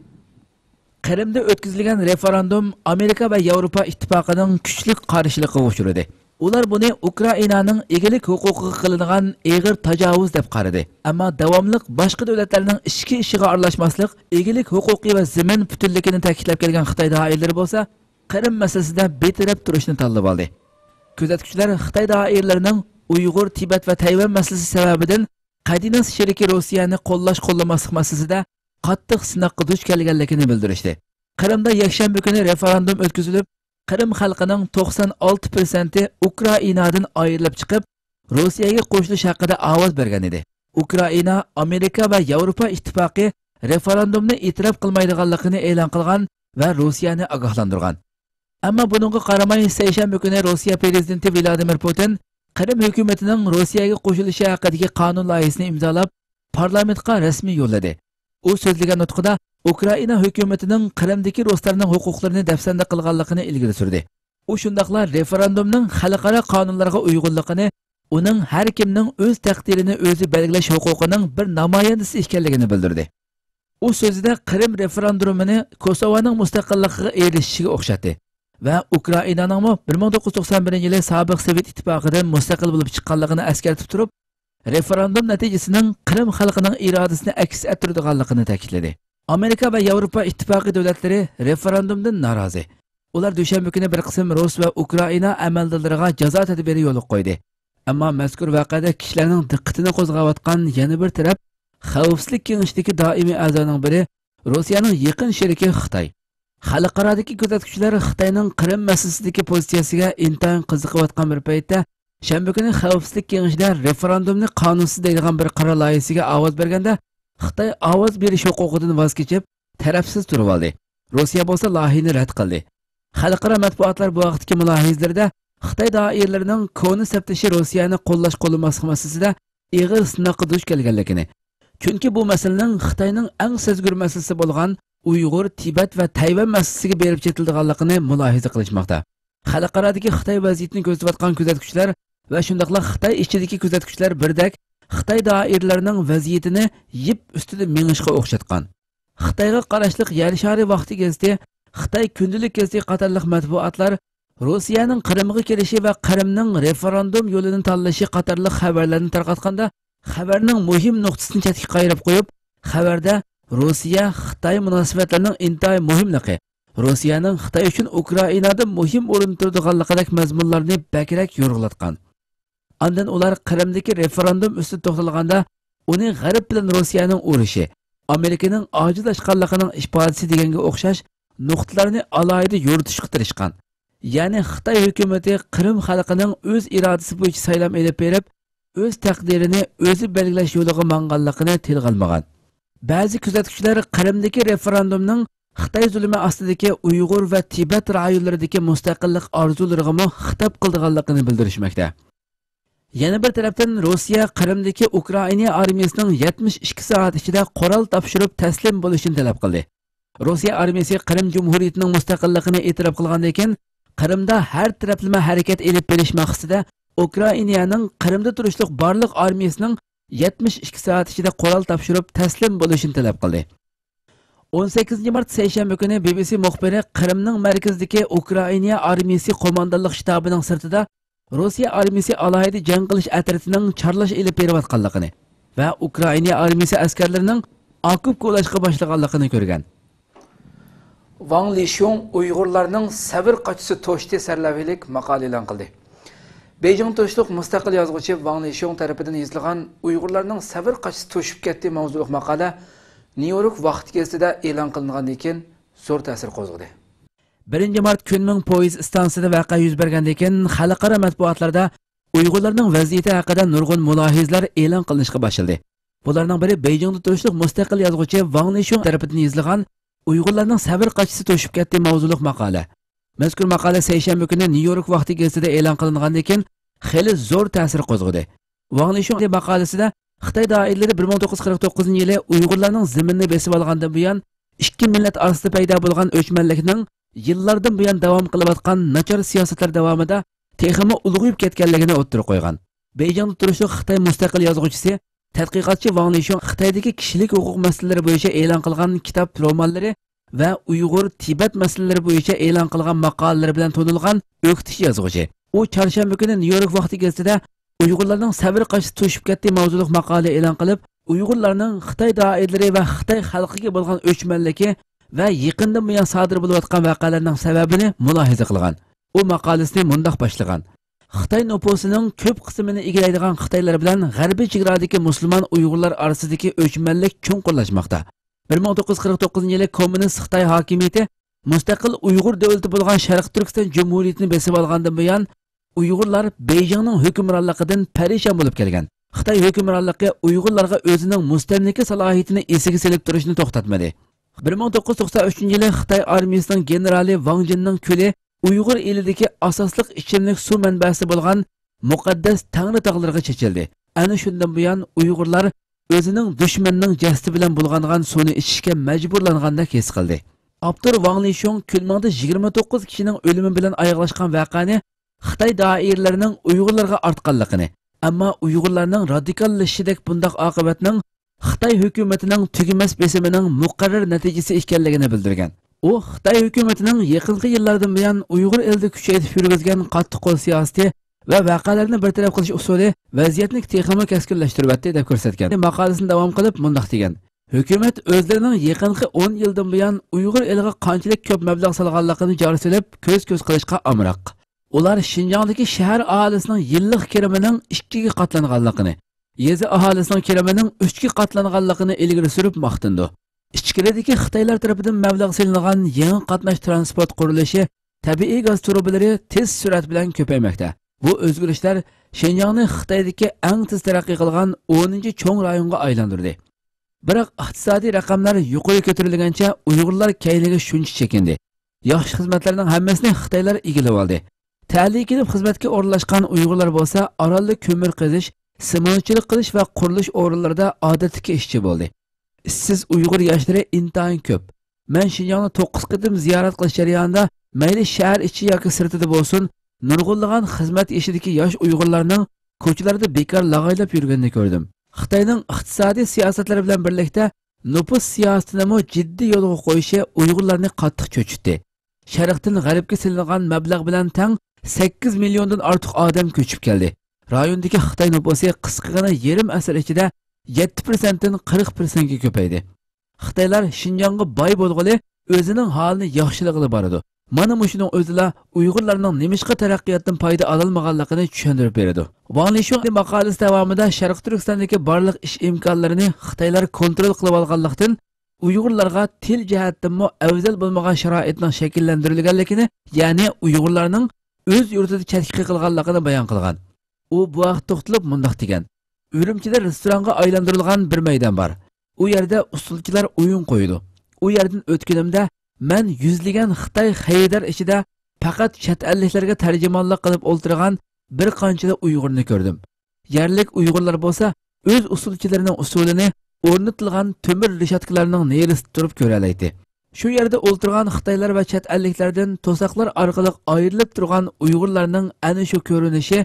قىرىمدا ئۆتكۈزۈلگەن رېفېراندۇم ئامېرىكا ۋە ياۋروپا ئىتتىپاقىنىڭ كۈچلۈك قارشىلىقىغا ئۇچرىدى. ئۇلار بۇنى ئۇكرائىنانىڭ ئىگىلىك ھوقۇقىغا قىلىنغان ئېغىر تاجاۋۇز دەپ قارىدى. ئەمما داۋاملىق باشقا دۆلەتلەرنىڭ ئىچكى ئىشىغا ئارىلاشماسلىق، ئىگىلىك ھوقۇقى ۋە زېمىن پۈتۈنلۈكىنى تەكىتلەپ كەلگەن خىتاي دائىرىلىرى بولسا قىرىم مەسىلىسىدە بىتەرەپ تۇرۇشنى تاللىۋالدى. كۆزەتكۈچىلەر خىتاي دائىرىلىرىنىڭ ئۇيغۇر، تىبەت ۋە تەيۋەن مەسىلىسى سەۋەبىدىن قەدىناس شېرىكى روسىيەنى قوللاش-قوللىماسلىق مەسىلىسىدە قاتتىق سىناققا دۇچ كەلگەنلىكىنى بىلدۈرۈشتى. قىرىمدا يەكشەنبە كۈنى رېفېراندۇم ئۆتكۈزۈلۈپ، قىرىم خەلقىنىڭ توقسان ئالتە پىرسەنتى ئۇكرائىنادىن ئايرىلىپ چىقىپ، روسىيەگە قوشۇلۇش ھەققىدە ئاۋاز بەرگەن ئىدى. ئۇكرائىنا، ئامېرىكا ۋە ياۋروپا ئىتتىپاقى رېفېراندۇمنى ئېتىراپ قىلمايدىغانلىقىنى ئېلان قىلغان ۋە روسىيەنى ئاگاھلاندۇرغان. ئەمما بۇنىڭغا قارىماي، سەيشەنبە كۈنى روسىيە پىرېزىدېنتى ۋلادىمىر پۇتىن قىرىم ھۆكۈمىتىنىڭ روسىيەگە قوشۇلۇشى ھەققىدىكى قانۇن لايىھىسىنى ئىمزالاپ، پارلامېنتقا رەسمىي يوللىدى. ئۇ سۆزلىگەن نۇتقىدا ئۇكرائىنا ھۆكۈمىتىنىڭ قىرىمدىكى رۇسلارنىڭ ھوقۇقلىرىنى دەپسەندە قىلغانلىقىنى ئىلگىرى سۈردى. ئۇ شۇنداقلا رېفېراندۇمنىڭ خەلقئارا قانۇنلارغا ئۇيغۇنلۇقىنى، ئۇنىڭ ھەر كىمنىڭ ئۆز تەقدىرىنى ئۆزى بەلگىلەش ھوقۇقىنىڭ بىر نامايەندىسى ئىكەنلىكىنى بىلدۈردى. ئۇ سۆزىدە قىرىم رېفېراندۇمىنى كوسوۋونىڭ مۇستەقىللىقىغا ئېرىشىشىگە ئوخشاتتى ۋە ئۇكرائىنانىڭمۇ بىر مىڭ توققۇز يۈز توقسان بىرىنچى يىلى سابىق سوۋېت ئىتتىپاقىدىن مۇستەقىل بولۇپ چىققانلىقىنى ئەسكەرتىپ تۇرۇپ، رېفېراندۇم نەتىجىسىنىڭ قىرىم خەلقىنىڭ ئىرادىسىنى ئەكس ئەتتۈرىدىغانلىقىنى تەكىتلىدى. ئامېرىكا ۋە ياۋروپا ئىتتىپاقى دۆلەتلىرى رېفېراندۇمدىن نارازى. ئۇلار دۈشەنبە كۈنى بىر قىسىم رۇس ۋە ئۇكرائىنا ئەمەلدارلىرىغا جازا تەدبىرى يولغا قويدى. ئەمما مەزكۇر ۋەقەدە كىشىلەرنىڭ دىققىتىنى قوزغاۋاتقان يەنە بىر تەرەپ، خەۋپسىزلىك كېڭىشىدىكى دائىمىي ئەزانىڭ بىرى، روسىيەنىڭ يېقىن شېرىكى خىتاي. خەلقئارادىكى كۆزەتكۈچىلەر خىتاينىڭ قىرىم مەسىلىسىدىكى پوزىتسىيەسىگە ئىنتايىن قىزىقىۋاتقان بىر پەيتتە، شەنبە كۈنى خەۋپسىزلىك كېڭىشىدە رېفېراندۇمنى قانۇنسىز دەيدىغان بىر قارار لايىھىسىگە ئاۋاز بەرگەندە، خىتاي ئاۋاز بېرىش ھوقۇقىدىن ۋاز كېچىپ، تەرەپسىز تۇرۇۋالدى. روسىيە بولسا لايىھىنى رەت قىلدى. خەلقئارا مەتبۇئاتلار بۇ ھەقتىكى مۇلاھىزىلىرىدە خىتاي دائىرىلىرىنىڭ كونا سەپدىشى روسىيەنى قوللاش-قوللىماسلىق مەسىلىسىدە ئېغىر سىناققا دۇچ كەلگەنلىكىنى، چۈنكى بۇ مەسىلىنىڭ خىتاينىڭ ئەڭ سەزگۈر مەسىلىسى بولغان ئۇيغۇر، تىبەت ۋە تەيۋەن مەسىلىسىگە بېرىپ چېتىلىدىغانلىقىنى مۇلاھىزە قىلىشماقتا. خەلقئارادىكى خىتاي ۋەزىيىتىنى كۆزىتىۋاتقان كۆزەتكۈچىلەر ۋە شۇنداقلا خىتاي ئىچىدىكى كۆزەتكۈچىلەر بىردەك خىتاي دائىرىلىرىنىڭ ۋەزىيىتىنى يىپ ئۈستىدە مېڭىشقا ئوخشاتقان. خىتايغا قاراشلىق يەر شارى ۋاقتى گېزىتى، خىتاي كۈندىلىك گېزىتى قاتارلىق مەتبۇئاتلار روسىيەنىڭ قىرىمغا كېلىشى ۋە قىرىمنىڭ رېفېراندۇم يولىنى تاللىشى قاتارلىق خەۋەرلەرنى تارقاتقاندا، خەۋەرنىڭ مۇھىم نۇقتىسىنى چەتكە قايرىپ قويۇپ، خەۋەردە روسىيە-خىتاي مۇناسىۋەتلىرىنىڭ ئىنتايىن مۇھىملىقى، روسىيەنىڭ خىتاي ئۈچۈن ئۇكرائىنادا مۇھىم ئورۇندا تۇرىدىغانلىقىدەك مەزمۇنلارنى بەكرەك يورغىلاتقان. ئاندىن ئۇلار قىرىمدىكى رېفېراندۇم ئۈستىدە توختالغاندا، ئۇنى غەرب بىلەن روسىيەنىڭ ئۇرۇشى، ئامېرىكىنىڭ ئاجىزلاشقانلىقىنىڭ ئىپادىسى دېگەنگە ئوخشاش نۇقتىلارنى ئالاھىدە يورۇتۇشقا تىرىشقان. يەنى خىتاي ھۆكۈمىتى قىرىم خەلقىنىڭ ئۆز ئىرادىسى بويىچە سايلام ئېلىپ بېرىپ، ئۆز تەقدىرىنى ئۆزى بەلگىلەش يولىغا ماڭغانلىقىنى تىلغا ئالمىغان. بەزى كۆزەتكۈچىلەر قىرىمدىكى رېفېراندۇمنىڭ خىتاي زۇلۇمى ئاستىدىكى ئۇيغۇر ۋە تىبەت رايونلىرىدىكى مۇستەقىللىق ئارزۇلىرىغىمۇ خىتاب قىلىدىغانلىقىنى بىلدۈرۈشمەكتە. يەنە بىر تەرەپتىن، روسىيە قىرىمدىكى ئۇكرائىنا ئارمىيىسىنىڭ يەتمىش ئىككى سائەت ئىچىدە قورال تاپشۇرۇپ تەسلىم بولۇشىنى تەلەپ قىلدى. روسىيە ئارمىيىسى قىرىم جۇمھۇرىيىتىنىڭ مۇستەقىللىقىنى ئېتىراپ قىلغاندىن كېيىن، قىرىمدا ھەر تەرەپلىمە ھەرىكەت ئېلىپ بېرىش مەقسىتىدە ئۇكرائىنانىڭ قىرىمدا تۇرۇشلۇق بارلىق ئارمىيىسىنىڭ يەتمىش ئىككى سائەت ئىچىدە قورال تاپشۇرۇپ تەسلىم بولۇشىنى تەلەپ قىلدى. ئون سەككىزىنچى مارت سەيشەنبە كۈنى بى بى سى مۇخبىرى قىرىمنىڭ مەركىزىدىكى ئۇكرائىنا ئارمىيىسى قوماندانلىق شتابىنىڭ سىرتىدا روسىيە ئارمىيىسى ئالاھىدە جەڭ قىلىش ئەترىتىنىڭ چارلاش ئېلىپ بېرىۋاتقانلىقىنى ۋە ئۇكرائىنا ئارمىيىسى ئەسكەرلىرىنىڭ ئاكوپ كولاشقا باشلىغانلىقىنى كۆرگەن. ۋاڭ لىشۇڭ ئۇيغۇرلارنىڭ سەۋر قاچىسى توشتى سەرلەۋھىلىك ماقالە ئېلان قىلدى. بېيجىڭدا تۇرۇشلۇق مۇستەقىل يازغۇچى ۋاڭ لىشۇڭ تەرىپىدىن يېزىلغان ئۇيغۇرلارنىڭ سەۋر قاچىسى توشۇپ كەتتى ماۋزۇلۇق ماقالە نيۇ يورك ۋاقىت گېزىتىدە ئېلان قىلىنغاندىن كېيىن زور تەسىر قوزغىدى. بىرىنچى مارت كۈنمىڭ پويىز ئىستانسىسىدا ۋەقە يۈز بەرگەندىن كېيىن، خەلقئارا مەتبۇئاتلاردا ئۇيغۇرلارنىڭ ۋەزىيىتى ھەققىدە نۇرغۇن مۇلاھىزىلەر ئېلان قىلىنىشقا باشلىدى. بۇلارنىڭ بىرى بېيجىڭدا تۇرۇشلۇق مۇستەقىل يازغۇچى ۋاڭ لىشۇڭ تەرىپىدىن يېزىلغان ئۇيغۇرلارنىڭ سەۋر قاچىسى توشۇپ كەتتى ماۋزۇلۇق ماقالە. مەزكۇر ماقالە سەيشەنبە كۈنى نيۇ يورك ۋاقتى گېزىتىدە ئېلان قىلىنغاندىن كېيىن، خېلى زور تەسىر قوزغىدى. ۋاڭ لىشۇڭ ماقالىسىدە خىتاي دائىرىلىرى بىر مىڭ توققۇز يۈز قىرىق توققۇزىنچى يىلى ئۇيغۇرلارنىڭ زېمىنىنى بېسىۋالغاندىن بۇيان، ئىككى مىللەت ئارىسىدا پەيدا بولغان ئۆچمەنلىكنىڭ يىللاردىن بۇيان داۋام قىلىۋاتقان ناچار سىياسەتلەر داۋامىدا تېخىمۇ ئۇلغىيىپ كەتكەنلىكىنى ئوتتۇرىغا قويغان. بېيجىڭدا تۇرۇشلۇق خىتاي مۇستەقىل يازغۇچىسى، تەتقىقاتچى ۋاڭ لىشۇڭ خىتايدىكى كىشىلىك ھوقۇق مەسىلىلىرى بويىچە ئېلان قىلغان كىتاب، رومانلىرى ۋە ئۇيغۇر، تىبەت مەسىلىلىرى بويىچە ئېلان قىلغان ماقالىلىرى بىلەن تونۇلغان ئۆكتىچى يازغۇچى. ئۇ چارشەنبە كۈنى نيۇ يورك ۋاقتى گېزىتىدە ئۇيغۇرلارنىڭ سەۋر قاچىسى توشۇپ كەتتى ماۋزۇلۇق ماقالە ئېلان قىلىپ، ئۇيغۇرلارنىڭ خىتاي دائىرىلىرى ۋە خىتاي خەلقىگە بولغان ئۆچمەنلىكى ۋە يېقىندىن بۇيان سادىر بولۇۋاتقان ۋەقەلەرنىڭ سەۋەبىنى مۇلاھىزە قىلغان. ئۇ ماقالىسىنى مۇنداق باشلىغان: خىتاي نوپۇسىنىڭ كۆپ قىسمىنى ئىگىلەيدىغان خىتايلار بىلەن غەربىي چېگرادىكى مۇسۇلمان ئۇيغۇرلار ئارىسىدىكى ئۆچمەنلىك چوڭقۇرلاشماقتا. بىر مىڭ توققۇز يۈز قىرىق توققۇزىنچى يىلى كوممۇنىست خىتاي ھاكىمىيىتى مۇستەقىل ئۇيغۇر دۆلىتى بولغان شەرقىي تۈركىستان جۇمھۇرىيىتىنى بېسىۋالغاندىن بۇيان، ئۇيغۇرلار بېيجىڭنىڭ ھۆكۈمرانلىقىدىن پەرىشان بولۇپ كەلگەن. خىتاي ھۆكۈمرانلىقى ئۇيغۇرلارغا ئۆزىنىڭ مۇستەملىكە سالاھىيىتىنى ئېسىگە سېلىپ تۇرۇشنى توختاتمىدى. بىر مىڭ توققۇز يۈز توقسان ئۈچىنچى يىلى خىتاي ئارمىيىسىنىڭ گېنېرالى ۋاڭ جىننىڭ كۈلى ئۇيغۇر ئېلىدىكى ئاساسلىق ئىچىملىك سۇ مەنبەسى بولغان مۇقەددەس تەڭرى تاغلىرىغا چېچىلدى. ئەنە شۇندىن بۇيان ئۇيغۇرلار ئۆزىنىڭ دۈشمەننىڭ جەسىتى بىلەن بۇلغانغان سۇنى ئىچىشكە مەجبۇرلانغاندەك ھېس قىلدى. ئاپتور ۋاڭ لىشۇڭ كۈنمىڭدا يىگىرمە توققۇز كىشىنىڭ ئۆلۈمى بىلەن ئاياغلاشقان ۋەقەنى خىتاي دائىرىلىرىنىڭ ئۇيغۇرلارغا ئارتقانلىقىنى، ئەمما ئۇيغۇرلارنىڭ رادىكاللىشىشىدەك بۇنداق ئاقىۋەتنىڭ خىتاي ھۆكۈمىتىنىڭ تۈگىمەس بېسىمىنىڭ مۇقەررەر نەتىجىسى ئىكەنلىكىنى بىلدۈرگەن. ئۇ خىتاي ھۆكۈمىتىنىڭ يېقىنقى يىللاردىن بۇيان ئۇيغۇر ئېلىدە كۈچەيتىپ يۈرگۈزگەن قاتتىق قول سىياسىتى ۋە ۋەقەلەرنى بىر تەرەپ قىلىش ئۇسۇلى ۋەزىيەتنى تېخىمۇ كەسكىنلەشتۈرۈۋەتتى، دەپ كۆرسەتكەن. ماقالىسىنى داۋام قىلىپ مۇنداق دېگەن: ھۆكۈمەت ئۆزلىرىنىڭ يېقىنقى ئون يىلدىن بۇيان ئۇيغۇر ئېلىغا قانچىلىك كۆپ مەبلەغ سالغانلىقىنى جار سېلىپ، كۆز-كۆز قىلىشقا ئامراق. ئۇلار شىنجاڭدىكى شەھەر ئاھالىسىنىڭ يىللىق كىرىمىنىڭ ئىككىگە قاتلانغانلىقىنى، يېزا ئاھالىسىنىڭ كىرىمىنىڭ ئۈچكە قاتلانغانلىقىنى ئىلگىرى سۈرۈپ ماختىنىدۇ. ئىچكىرىدىكى خىتايلار تەرىپىدىن مەبلەغ سېلىنغان يېڭى قاتناش ترانسپورت قۇرۇلۇشى، تەبىئىي گاز تۇرۇبىلىرى تېز سۈرئەت بىلەن كۆپەيمەكتە. بۇ ئۆزگىرىشلەر شىنجاڭنى خىتايدىكى ئەڭ تېز تەرەققىي قىلغان ئونىنچى چوڭ رايونغا ئايلاندۇردى. بىراق ئىقتىسادىي رەقەملەر يۇقىرى كۆتۈرۈلگەنچە ئۇيغۇرلار كەينىگە شۇنچە چېكىندى. ياخشى خىزمەتلەرنىڭ ھەممىسىنى خىتايلار ئىگىلىۋالدى. تەلىيى كېلىپ خىزمەتكە ئورۇنلاشقان ئۇيغۇرلار بولسا ئارانلا كۆمۈر قېزىش، سېمونتچىلىق قىلىش ۋە قۇرۇلۇش ئورۇنلىرىدا ئادەتتىكى ئىشچى بولدى. ئىشسىز ئۇيغۇر ياشلىرى ئىنتايىن كۆپ. مەن شىنجاڭنى توققۇز قېتىم زىيارەت قىلىش جەريانىدا مەيلى شەھەر ئىچى ياكى سىرتىدا بولسۇن، نۇرغۇنلىغان خىزمەت يېشىدىكى ياش ئۇيغۇرلارنىڭ كوچىلاردا بىكار لاغايلاپ يۈرگىنىنى كۆردۈم. خىتاينىڭ ئىقتىسادىي سىياسەتلىرى بىلەن بىرلىكتە نوپۇس سىياسىتىنىمۇ جىددىي يولغا قويۇشى ئۇيغۇرلارنى قاتتىق چۆچۈتتى. شەرقتىن غەربكە سېلىنغان مەبلەغ بىلەن تەڭ سەككىز مىليوندىن ئارتۇق ئادەم كۆچۈپ كەلدى. رايوندىكى خىتاي نوپۇسى قىسقىغىنە يېرىم ئەسىر ئىچىدە يەتتە پىرسەنتتىن قىرىق پىرسەنتكە كۆپەيدى. خىتايلار شىنجاڭغا باي بولغىلى، ئۆزىنىڭ ھالىنى ياخشىلىغىلى بارىدۇ. مانا مۇشۇنىڭ ئۆزىلا ئۇيغۇرلارنىڭ نېمىشقا تەرەققىياتتىن پايدا ئالالمىغانلىقىنى چۈشەندۈرۈپ بېرىدۇ. ۋاڭ لىشۇڭ ماقالىسى داۋامىدا شەرقىي تۈركىستاندىكى بارلىق ئىش ئىمكانلىرىنى خىتايلار كونترول قىلىۋالغانلىقتىن، ئۇيغۇرلارغا تىل جەھەتتىنمۇ ئەۋزەل بولمىغان شارائىتنىڭ شەكىللەندۈرۈلگەنلىكىنى، يەنى ئۇيغۇرلارنىڭ ئۆز يۇرتىدا چەتكە قېقىلغانلىقىنى بايان قىلغان. ئۇ بۇ ھەقتە توختىلىپ مۇنداق دېگەن: ئۈرۈمچىدە رېستورانغا ئايلاندۇرۇلغان بىر مەيدان بار. ئۇ يەردە ئۇسسۇلچىلار ئويۇن قويىدۇ. ئۇ يەردىن ئۆتكىنىمدە، مەن يۈزلىگەن خىتاي خېرىدار ئىچىدە پەقەت چەت ئەللىكلەرگە تەرجىمانلىق قىلىپ ئولتۇرغان بىر قانچىلا ئۇيغۇرنى كۆردۈم. يەرلىك ئۇيغۇرلار بولسا ئۆز ئۇسسۇلچىلىرىنىڭ ئۇسسۇلىنى ئورنىتىلغان تۆمۈر رېشاتكىلارنىڭ نېرىسىدا تۇرۇپ كۆرەلەيتتى. شۇ يەردە ئولتۇرغان خىتايلار ۋە چەت ئەللىكلەردىن توساقلار ئارقىلىق ئايرىلىپ تۇرغان ئۇيغۇرلارنىڭ ئەنە شۇ كۆرۈنۈشى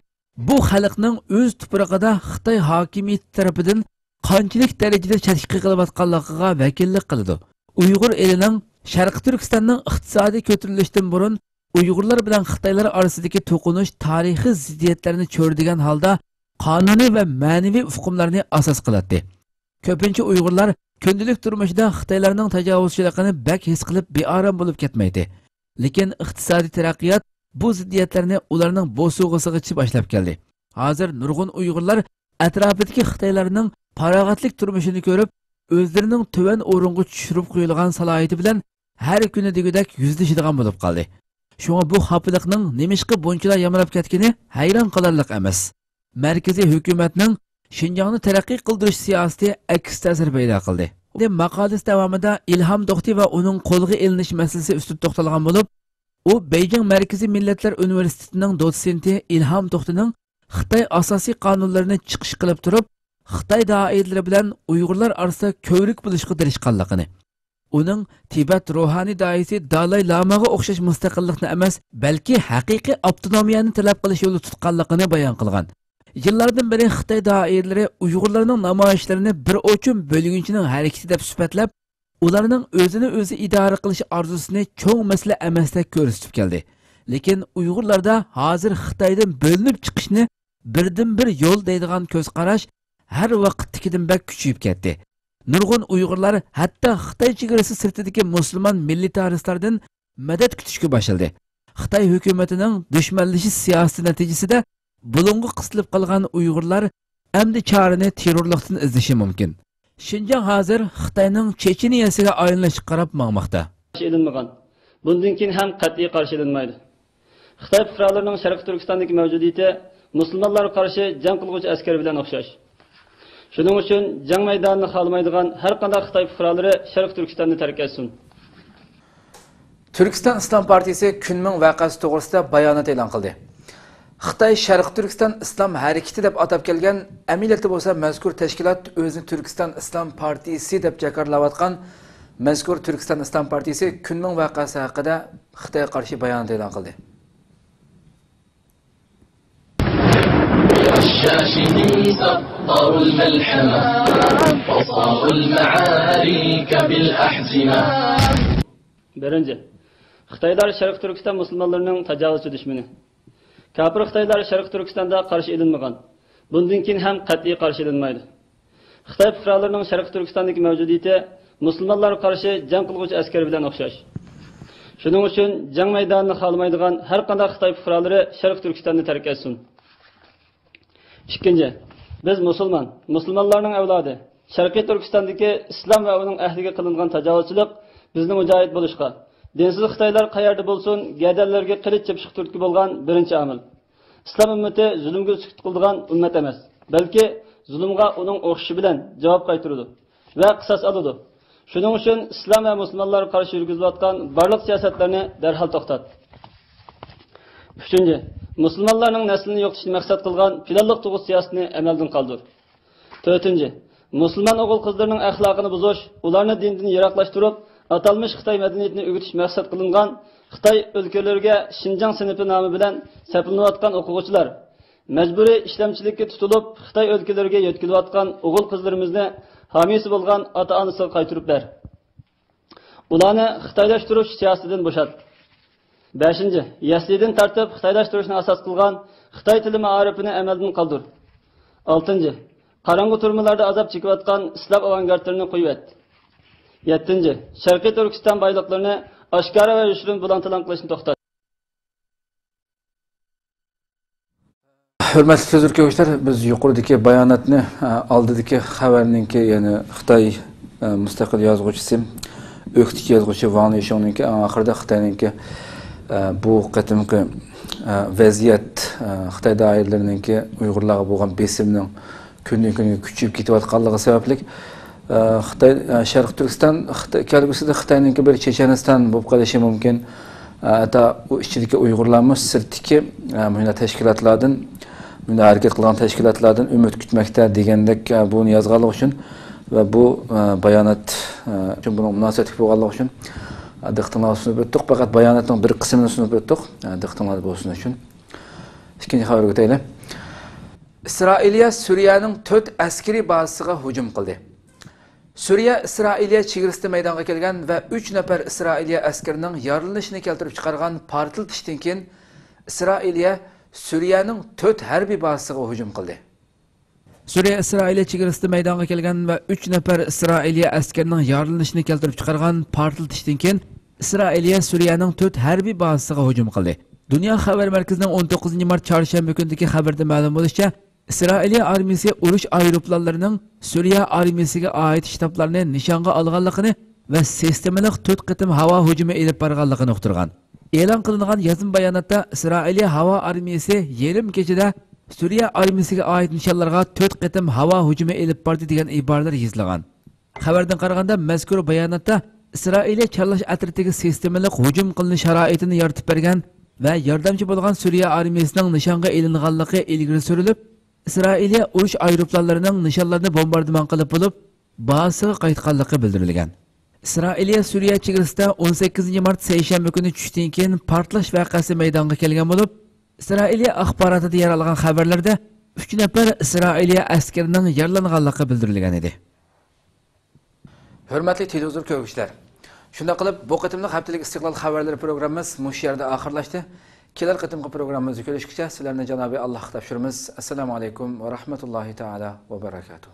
بۇ خەلقنىڭ ئۆز تۇپرىقىدا خىتاي ھاكىمىيىتى تەرىپىدىن قانچىلىك دەرىجىدە چەتكە قېقىلىۋاتقانلىقىغا ۋەكىللىك قىلىدۇ. ئۇيغۇر ئېلىنىڭ شەرقىي تۈركىستاننىڭ ئىقتىسادىي كۆتۈرۈلۈشىدىن بۇرۇن ئۇيغۇرلار بىلەن خىتايلار ئارىسىدىكى توقۇنۇش تارىخىي زىددىيەتلەرنى چۆرىدىگەن ھالدا قانۇنىي ۋە مەنىۋى ئۇقۇملارنى ئاساس قىلاتتى. كۆپىنچە ئۇيغۇرلار كۈندىلىك تۇرمۇشىدا خىتايلارنىڭ تاجاۋۇزچىلىقىنى بەك ھېس قىلىپ بىئارام بولۇپ كەتمەيتتى. لېكىن ئىقتىسادىي تەرەققىيات بۇ زىددىيەتلەرنى ئۇلارنىڭ بوسۇغىسىغىچە باشلاپ كەلدى. ھازىر نۇرغۇن ئۇيغۇرلار ئەتراپىدىكى خىتايلارنىڭ پاراغەتلىك تۇرمۇشىنى كۆرۈپ، ئۆزلىرىنىڭ تۆۋەن ئورۇنغا چۈشۈرۈپ قويۇلغان سالاھىيىتى بىلەن ھەر كۈنى دېگۈدەك يۈزلىشىدىغان بولۇپ قالدى. شۇڭا بۇ خاپىلىقنىڭ نېمىشقا بۇنچىلا يامراپ كەتكىنى ھەيران قالارلىق ئەمەس. مەركىزىي ھۆكۈمەتنىڭ شىنجاڭنى تەرەققىي قىلدۇرۇش سىياسىتى ئەكس تەسىر پەيدا قىلدى. ماقالىسى داۋامىدا ئىلھام توختى ۋە ئۇنىڭ قولغا ئېلىنىش مەسىلىسى ئۈستىدە توختالغان بولۇپ، ئۇ بېيجىڭ مەركىزىي مىللەتلەر ئۇنىۋېرسىتېتىنىڭ دوتسېنتى ئىلھام توختىنىڭ خىتاي ئاساسىي قانۇنلىرىنى چىقىش قىلىپ تۇرۇپ، خىتاي دائىرىلىرى بىلەن ئۇيغۇرلار ئارىسىدا كۆۋرۈك بولۇشقا تىرىشقانلىقىنى، ئۇنىڭ تىبەت روھانىي داھىيسى دالاي لاماغا ئوخشاش مۇستەقىللىقنى ئەمەس، بەلكى ھەقىقىي ئاپتونومىيەنى تەلەپ قىلىش يولى تۇتقانلىقىنى بايان قىلغان. يىللاردىن بېرى خىتاي دائىرىلىرى ئۇيغۇرلارنىڭ نامايىشلىرىنى بىر ئوچۇم بۆلگۈنچىنىڭ ھەرىكىتى دەپ سۈپەتلەپ، ئۇلارنىڭ ئۆزىنى ئۆزى ئىدارە قىلىش ئارزۇسىنى چوڭ مەسىلە ئەمەستەك كۆرسىتىپ كەلدى. لېكىن ئۇيغۇرلاردا ھازىر خىتايدىن بۆلۈنۈپ چىقىشنى بىردىنبىر يول دەيدىغان كۆز قاراش ھەر ۋاقىتتىكىدىن بەك كۈچىيىپ كەتتى. نۇرغۇن ئۇيغۇرلار ھەتتا خىتاي چېگرىسى سىرتىدىكى مۇسۇلمان مىللىتارىستلاردىن مەدەت كۈتۈشكە باشلىدى. خىتاي ھۆكۈمىتىنىڭ دۈشمەنلىشىش سىياسىتى نەتىجىسىدە بۇلۇڭغا قىستىلىپ قالغان ئۇيغۇرلار ئەمدى چارىنى تېررورلۇقتىن ئىزدىشى مۇمكىن. شىنجاڭ ھازىر خىتاينىڭ چېچىنىيەسىگە ئايلىنىشىغا قاراپ ماڭماقتا. قارشى ئېلىنمىغان. بۇندىن كېيىن ھەم قەتئىي قارشى ئېلىنمايدۇ. خىتاي پۇقرالىرىنىڭ شەرقىي تۈركىستاندىكى مەۋجۇدىيىتى مۇسۇلمانلارغا قارشى جەڭ قىلغۇچى ئەسكەر بىلەن ئوخشاش. شۇنىڭ ئۈچۈن جەڭ مەيدانىنى خالىمايدىغان ھەر قانداق خىتاي پۇقرالىرى شەرقىي تۈركىستاننى تەرك ئەتسۇن. تۈركىستان ئىسلام پارتىيىسى كۈنمىڭ ۋەقەسى توغرىسىدا بايانات ئېلان قىلدى. خىتاي شەرقىي تۈركىستان ئىسلام ھەرىكىتى دەپ ئاتاپ كەلگەن، ئەمەلىيەتتە بولسا مەزكۇر تەشكىلات ئۆزىنى تۈركىستان ئىسلام پارتىيىسى دەپ جاكارلاۋاتقان مەزكۇر تۈركىستان ئىسلام پارتىيىسى كۈنمىڭ ۋەقەسى ھەققىدە خىتايغا قارشى بايانات ئېلان قىلدى. بىرىنچى، خىتايلار شەرقىي تۈركىستان مۇسۇلمانلىرىنىڭ تاجاۋۇزچى دۈشمىنى. كاپىر خىتايلار شەرقىي تۈركىستاندا قارشى ئېلىنمىغان، بۇندىن كېيىن ھەم قەتئىي قارشى ئېلىنمايدۇ. خىتاي پۇقرالىرىنىڭ شەرقىي تۈركىستاندىكى مەۋجۇدىيىتى مۇسۇلمانلارغا قارشى جەڭ قىلغۇچى ئەسكەر بىلەن ئوخشاش. شۇنىڭ ئۈچۈن جەڭ مەيدانىنى خالىمايدىغان ھەر قانداق خىتاي پۇقرالىرى شەرقىي تۈركىستاننى تەرك ئەتسۇن. ئىككىنچى، بىز مۇسۇلمان. مۇسۇلمانلارنىڭ ئەۋلادى. شەرقىي تۈركىستاندىكى ئىسلام ۋە ئۇنىڭ ئەھلىگە قىلىنغان تاجاۋۇزچىلىق بىزنى مۇجاھىد بولۇشقا، دىنسىز خىتايلار قەيەردە بولسۇن، گەدەنلىرىگە قىلىچ چېپىشقا تۈرتكە بولغان بىرىنچى ئامىل. ئىسلام ئۈممىتى زۇلۇمغا سۈكۈت قىلىدىغان ئۈممەت ئەمەس، بەلكى زۇلۇمغا ئۇنىڭ ئوخشىشى بىلەن جاۋاب قايتۇرىدۇ ۋە قىساس ئالىدۇ. شۇنىڭ ئۈچۈن ئىسلام ۋە مۇسۇلمانلارغا قارشى يۈرگۈزۈلۈۋاتقان بارلىق سىياسەتلەرنى دەرھال توختات. ئۈچىنچى، مۇسۇلمانلارنىڭ نەسلىنى يوقىتىشنى مەقسەت قىلغان پىلانلىق تۇغۇت سىياسىتىنى ئەمەلدىن قالدۇر. تۆتىنچى، مۇسۇلمان ئوغۇل-قىزلىرىنىڭ ئەخلاقىنى بۇزۇش، ئۇلارنى دىندىن يىراقلاشتۇرۇپ، ئاتالمىش خىتاي مەدەنىيىتىنى ئۆگىتىش مەقسەت قىلىنغان خىتاي ئۆلكىلىرىگە شىنجاڭ سىنىپى نامى بىلەن سەپلىنىۋاتقان ئوقۇغۇچىلار، مەجبۇرىي ئىشلەمچىلىككە تۇتۇلۇپ، خىتاي ئۆلكىلىرىگە يۆتكىلىۋاتقان ئوغۇل-قىزلىرىمىزنى ھامىيسى بولغان ئاتا-ئانىسىغا قايتۇرۇپ بەر. ئۇلارنى خىتايلاشتۇرۇش سىياسىتىدىن بوشات. بەشىنچى، يەسلىدىن تارتىپ خىتايلاشتۇرۇشنى ئاساس قىلغان خىتاي تىلى مائارىپىنى ئەمەلدىن قالدۇر. ئالتىنچى، قاراڭغۇ تۈرمىلەردە ئازاب چېكىۋاتقان ئىسلام ئاۋانگارتلىرىنى قويۇۋەت. يەتتىنچى، شەرقىي تۈركىستان بايلىقلىرىنى ئاشكارا ۋە يوشۇرۇن بۇلاڭ-تالاڭ قىلىشنى توختات. ھۆرمەتلىك تېلېۋىزور كۆرگۈچىلەر، بىز يۇقىرىدىكى باياناتنى، ئە، ئالدىدىكى خەۋەرنىڭكى، يەنى خىتاي، ئە، مۇستەقىل يازغۇچىسى، ئۆكتىچى يازغۇچى ۋاڭ لىشۇڭنىڭكى، ئەڭ ئاخىرىدا خىتاينىڭكى، ئە، بۇ قېتىمقى، ئە، ۋەزىيەت، ئە، خىتاي دائىرىلىرىنىڭكى ئۇيغۇرلارغا بولغان بېسىمىنىڭ كۈندىن-كۈنگە كۈچىيىپ كېتىۋاتقانلىقى سەۋەبلىك، ئە، خىتاي، ئە، شەرقىي تۈركىستان، خىتاي، كەلگۈسىدە خىتاينىڭكى بىر چېچەنىستان بولۇپ قېلىشى مۇمكىن. ئە، ھەتتا ئۇ ئىچىدىكى ئۇيغۇرلارمۇ سىرتتىكى، ئە، مۇنداق تەشكىلاتلاردىن، مۇنداق ھەرىكەت قىلغان تەشكىلاتلاردىن ئۈمىد كۈتمەكتە دېگەندەك، ئە، بۇنى يازغانلىقى ئۈچۈن ۋە بۇ، ئە، بايانات، ئە، ئۈچۈن بۇنىڭ مۇناسىۋەتلىك بولغانلىقى ئۈچۈن، ئە، دىققىتىڭلارغا سۇنۇپ ئۆتتۇق. پەقەت باياناتنىڭ بىر قىسمىنى سۇنۇپ ئۆتتۇق. ئە، دىققىتىڭلاردا بولسۇن ئۈچۈن. ئىككىنچى خەۋەرگە ئۆتەيلى. ئىسرائىلىيە سۈرىيەنىڭ تۆت ئەسكىرىي بازىسىغا ھۇجۇم قىلدى. سۈرىيە ئىسرائىلىيە چېگرىسىدا مەيدانغا كەلگەن ۋە ئۈچ نەپەر ئىسرائىلىيە ئەسكىرىنىڭ يارىلىنىشىنى كەلتۈرۈپ چىقارغان پارتلىتىشتىن كېيىن، ئىسرائىلىيە سۈرىيەنىڭ تۆت ھەربىي بازىسىغا ھۇجۇم قىلدى. سۈرىيە ئىسرائىلىيە چېگرىسىدا مەيدانغا كەلگەن ۋە ئۈچ نەپەر ئىسرائىلىيە ئەسكىرىنىڭ يارىلىنىشىنى كەلتۈرۈپ چىقارغان پارتلىتىشتىن كېيىن، ئىسرائىلىيە سۈرىيەنىڭ تۆت ھەربىي بازىسىغا ھۇجۇم قىلدى. دۇنيا خەۋەر مەركىزىنىڭ ئون توققۇزىنچى مارت چارشەنبە كۈنىدىكى خەۋىرىدە مەلۇم بولۇشىچە، ئىسرائىلىيە ئارمىيىسى ئۇرۇش ئايروپىلانلىرىنىڭ سۈرىيە ئارمىيىسىگە ئائىت شتابلارنى نىشانغا ئالغانلىقىنى ۋە سىستېمىلىق تۆت قېتىم ھاۋا ھۇجۇمى ئېلىپ بارغانلىقىنى ئۇقتۇرغان. ئېلان قىلىنغان يازما باياناتتا ئىسرائىلىيە ھاۋا ئارمىيىسى يېرىم كېچىدە سۈرىيە ئارمىيىسىگە ئائىت نىشانلارغا تۆت قېتىم ھاۋا ھۇجۇمى ئېلىپ باردى دېگەن ئىبارىلەر يېزىلغان. خەۋەردىن قارىغاندا، مەزكۇر باياناتتا ئىسرائىلىيە چارلاش ئەترىتىگە سىستېمىلىق ھۇجۇم قىلىنىش شارائىتىنى يارىتىپ بەرگەن ۋە ياردەمچى بولغان سۈرىيە ئارمىيىسىنىڭ نىشانغا ئېلىنغانلىقى ئىلگىرى سۈرۈلۈپ، ئىسرائىلىيە ئۇرۇش ئايروپىلانلىرىنىڭ نىشانلارنى بومباردىمان قىلىپ بولۇپ، بازىسىغا قايتقانلىقى بىلدۈرۈلگەن. ئىسرائىلىيە سۈرىيە چېگرىسىدا ئون سەككىزىنچى مارت سەيشەنبە كۈنى چۈشتىن كېيىن پارتلاش ۋەقەسى مەيدانغا كەلگەن بولۇپ، ئىسرائىلىيە ئاخباراتىدا يەر ئالغان خەۋەرلەردە ئۈچ نەپەر ئىسرائىلىيە ئەسكىرىنىڭ يارىلانغانلىقى بىلدۈرۈلگەن ئىدى. ھۆرمەتلىك تېلېۋىزور كۆرگۈچىلەر، شۇنداق قىلىپ بۇ قېتىملىق ھەپتىلىك ئىستىقلال خەۋەرلىرى پروگراممىمىز مۇشۇ يەردە ئاخىرلاشتى. كېلەر قېتىمقى پروگراممىمىزدا كۆرۈشكىچە سىلەرنى جانابى ئاللاھقا تاپشۇرىمىز. ئەسسالامۇ ئەلەيكۇم ۋە رەھمەتۇللاھى تائالا ۋە بەرەكاتۇھ.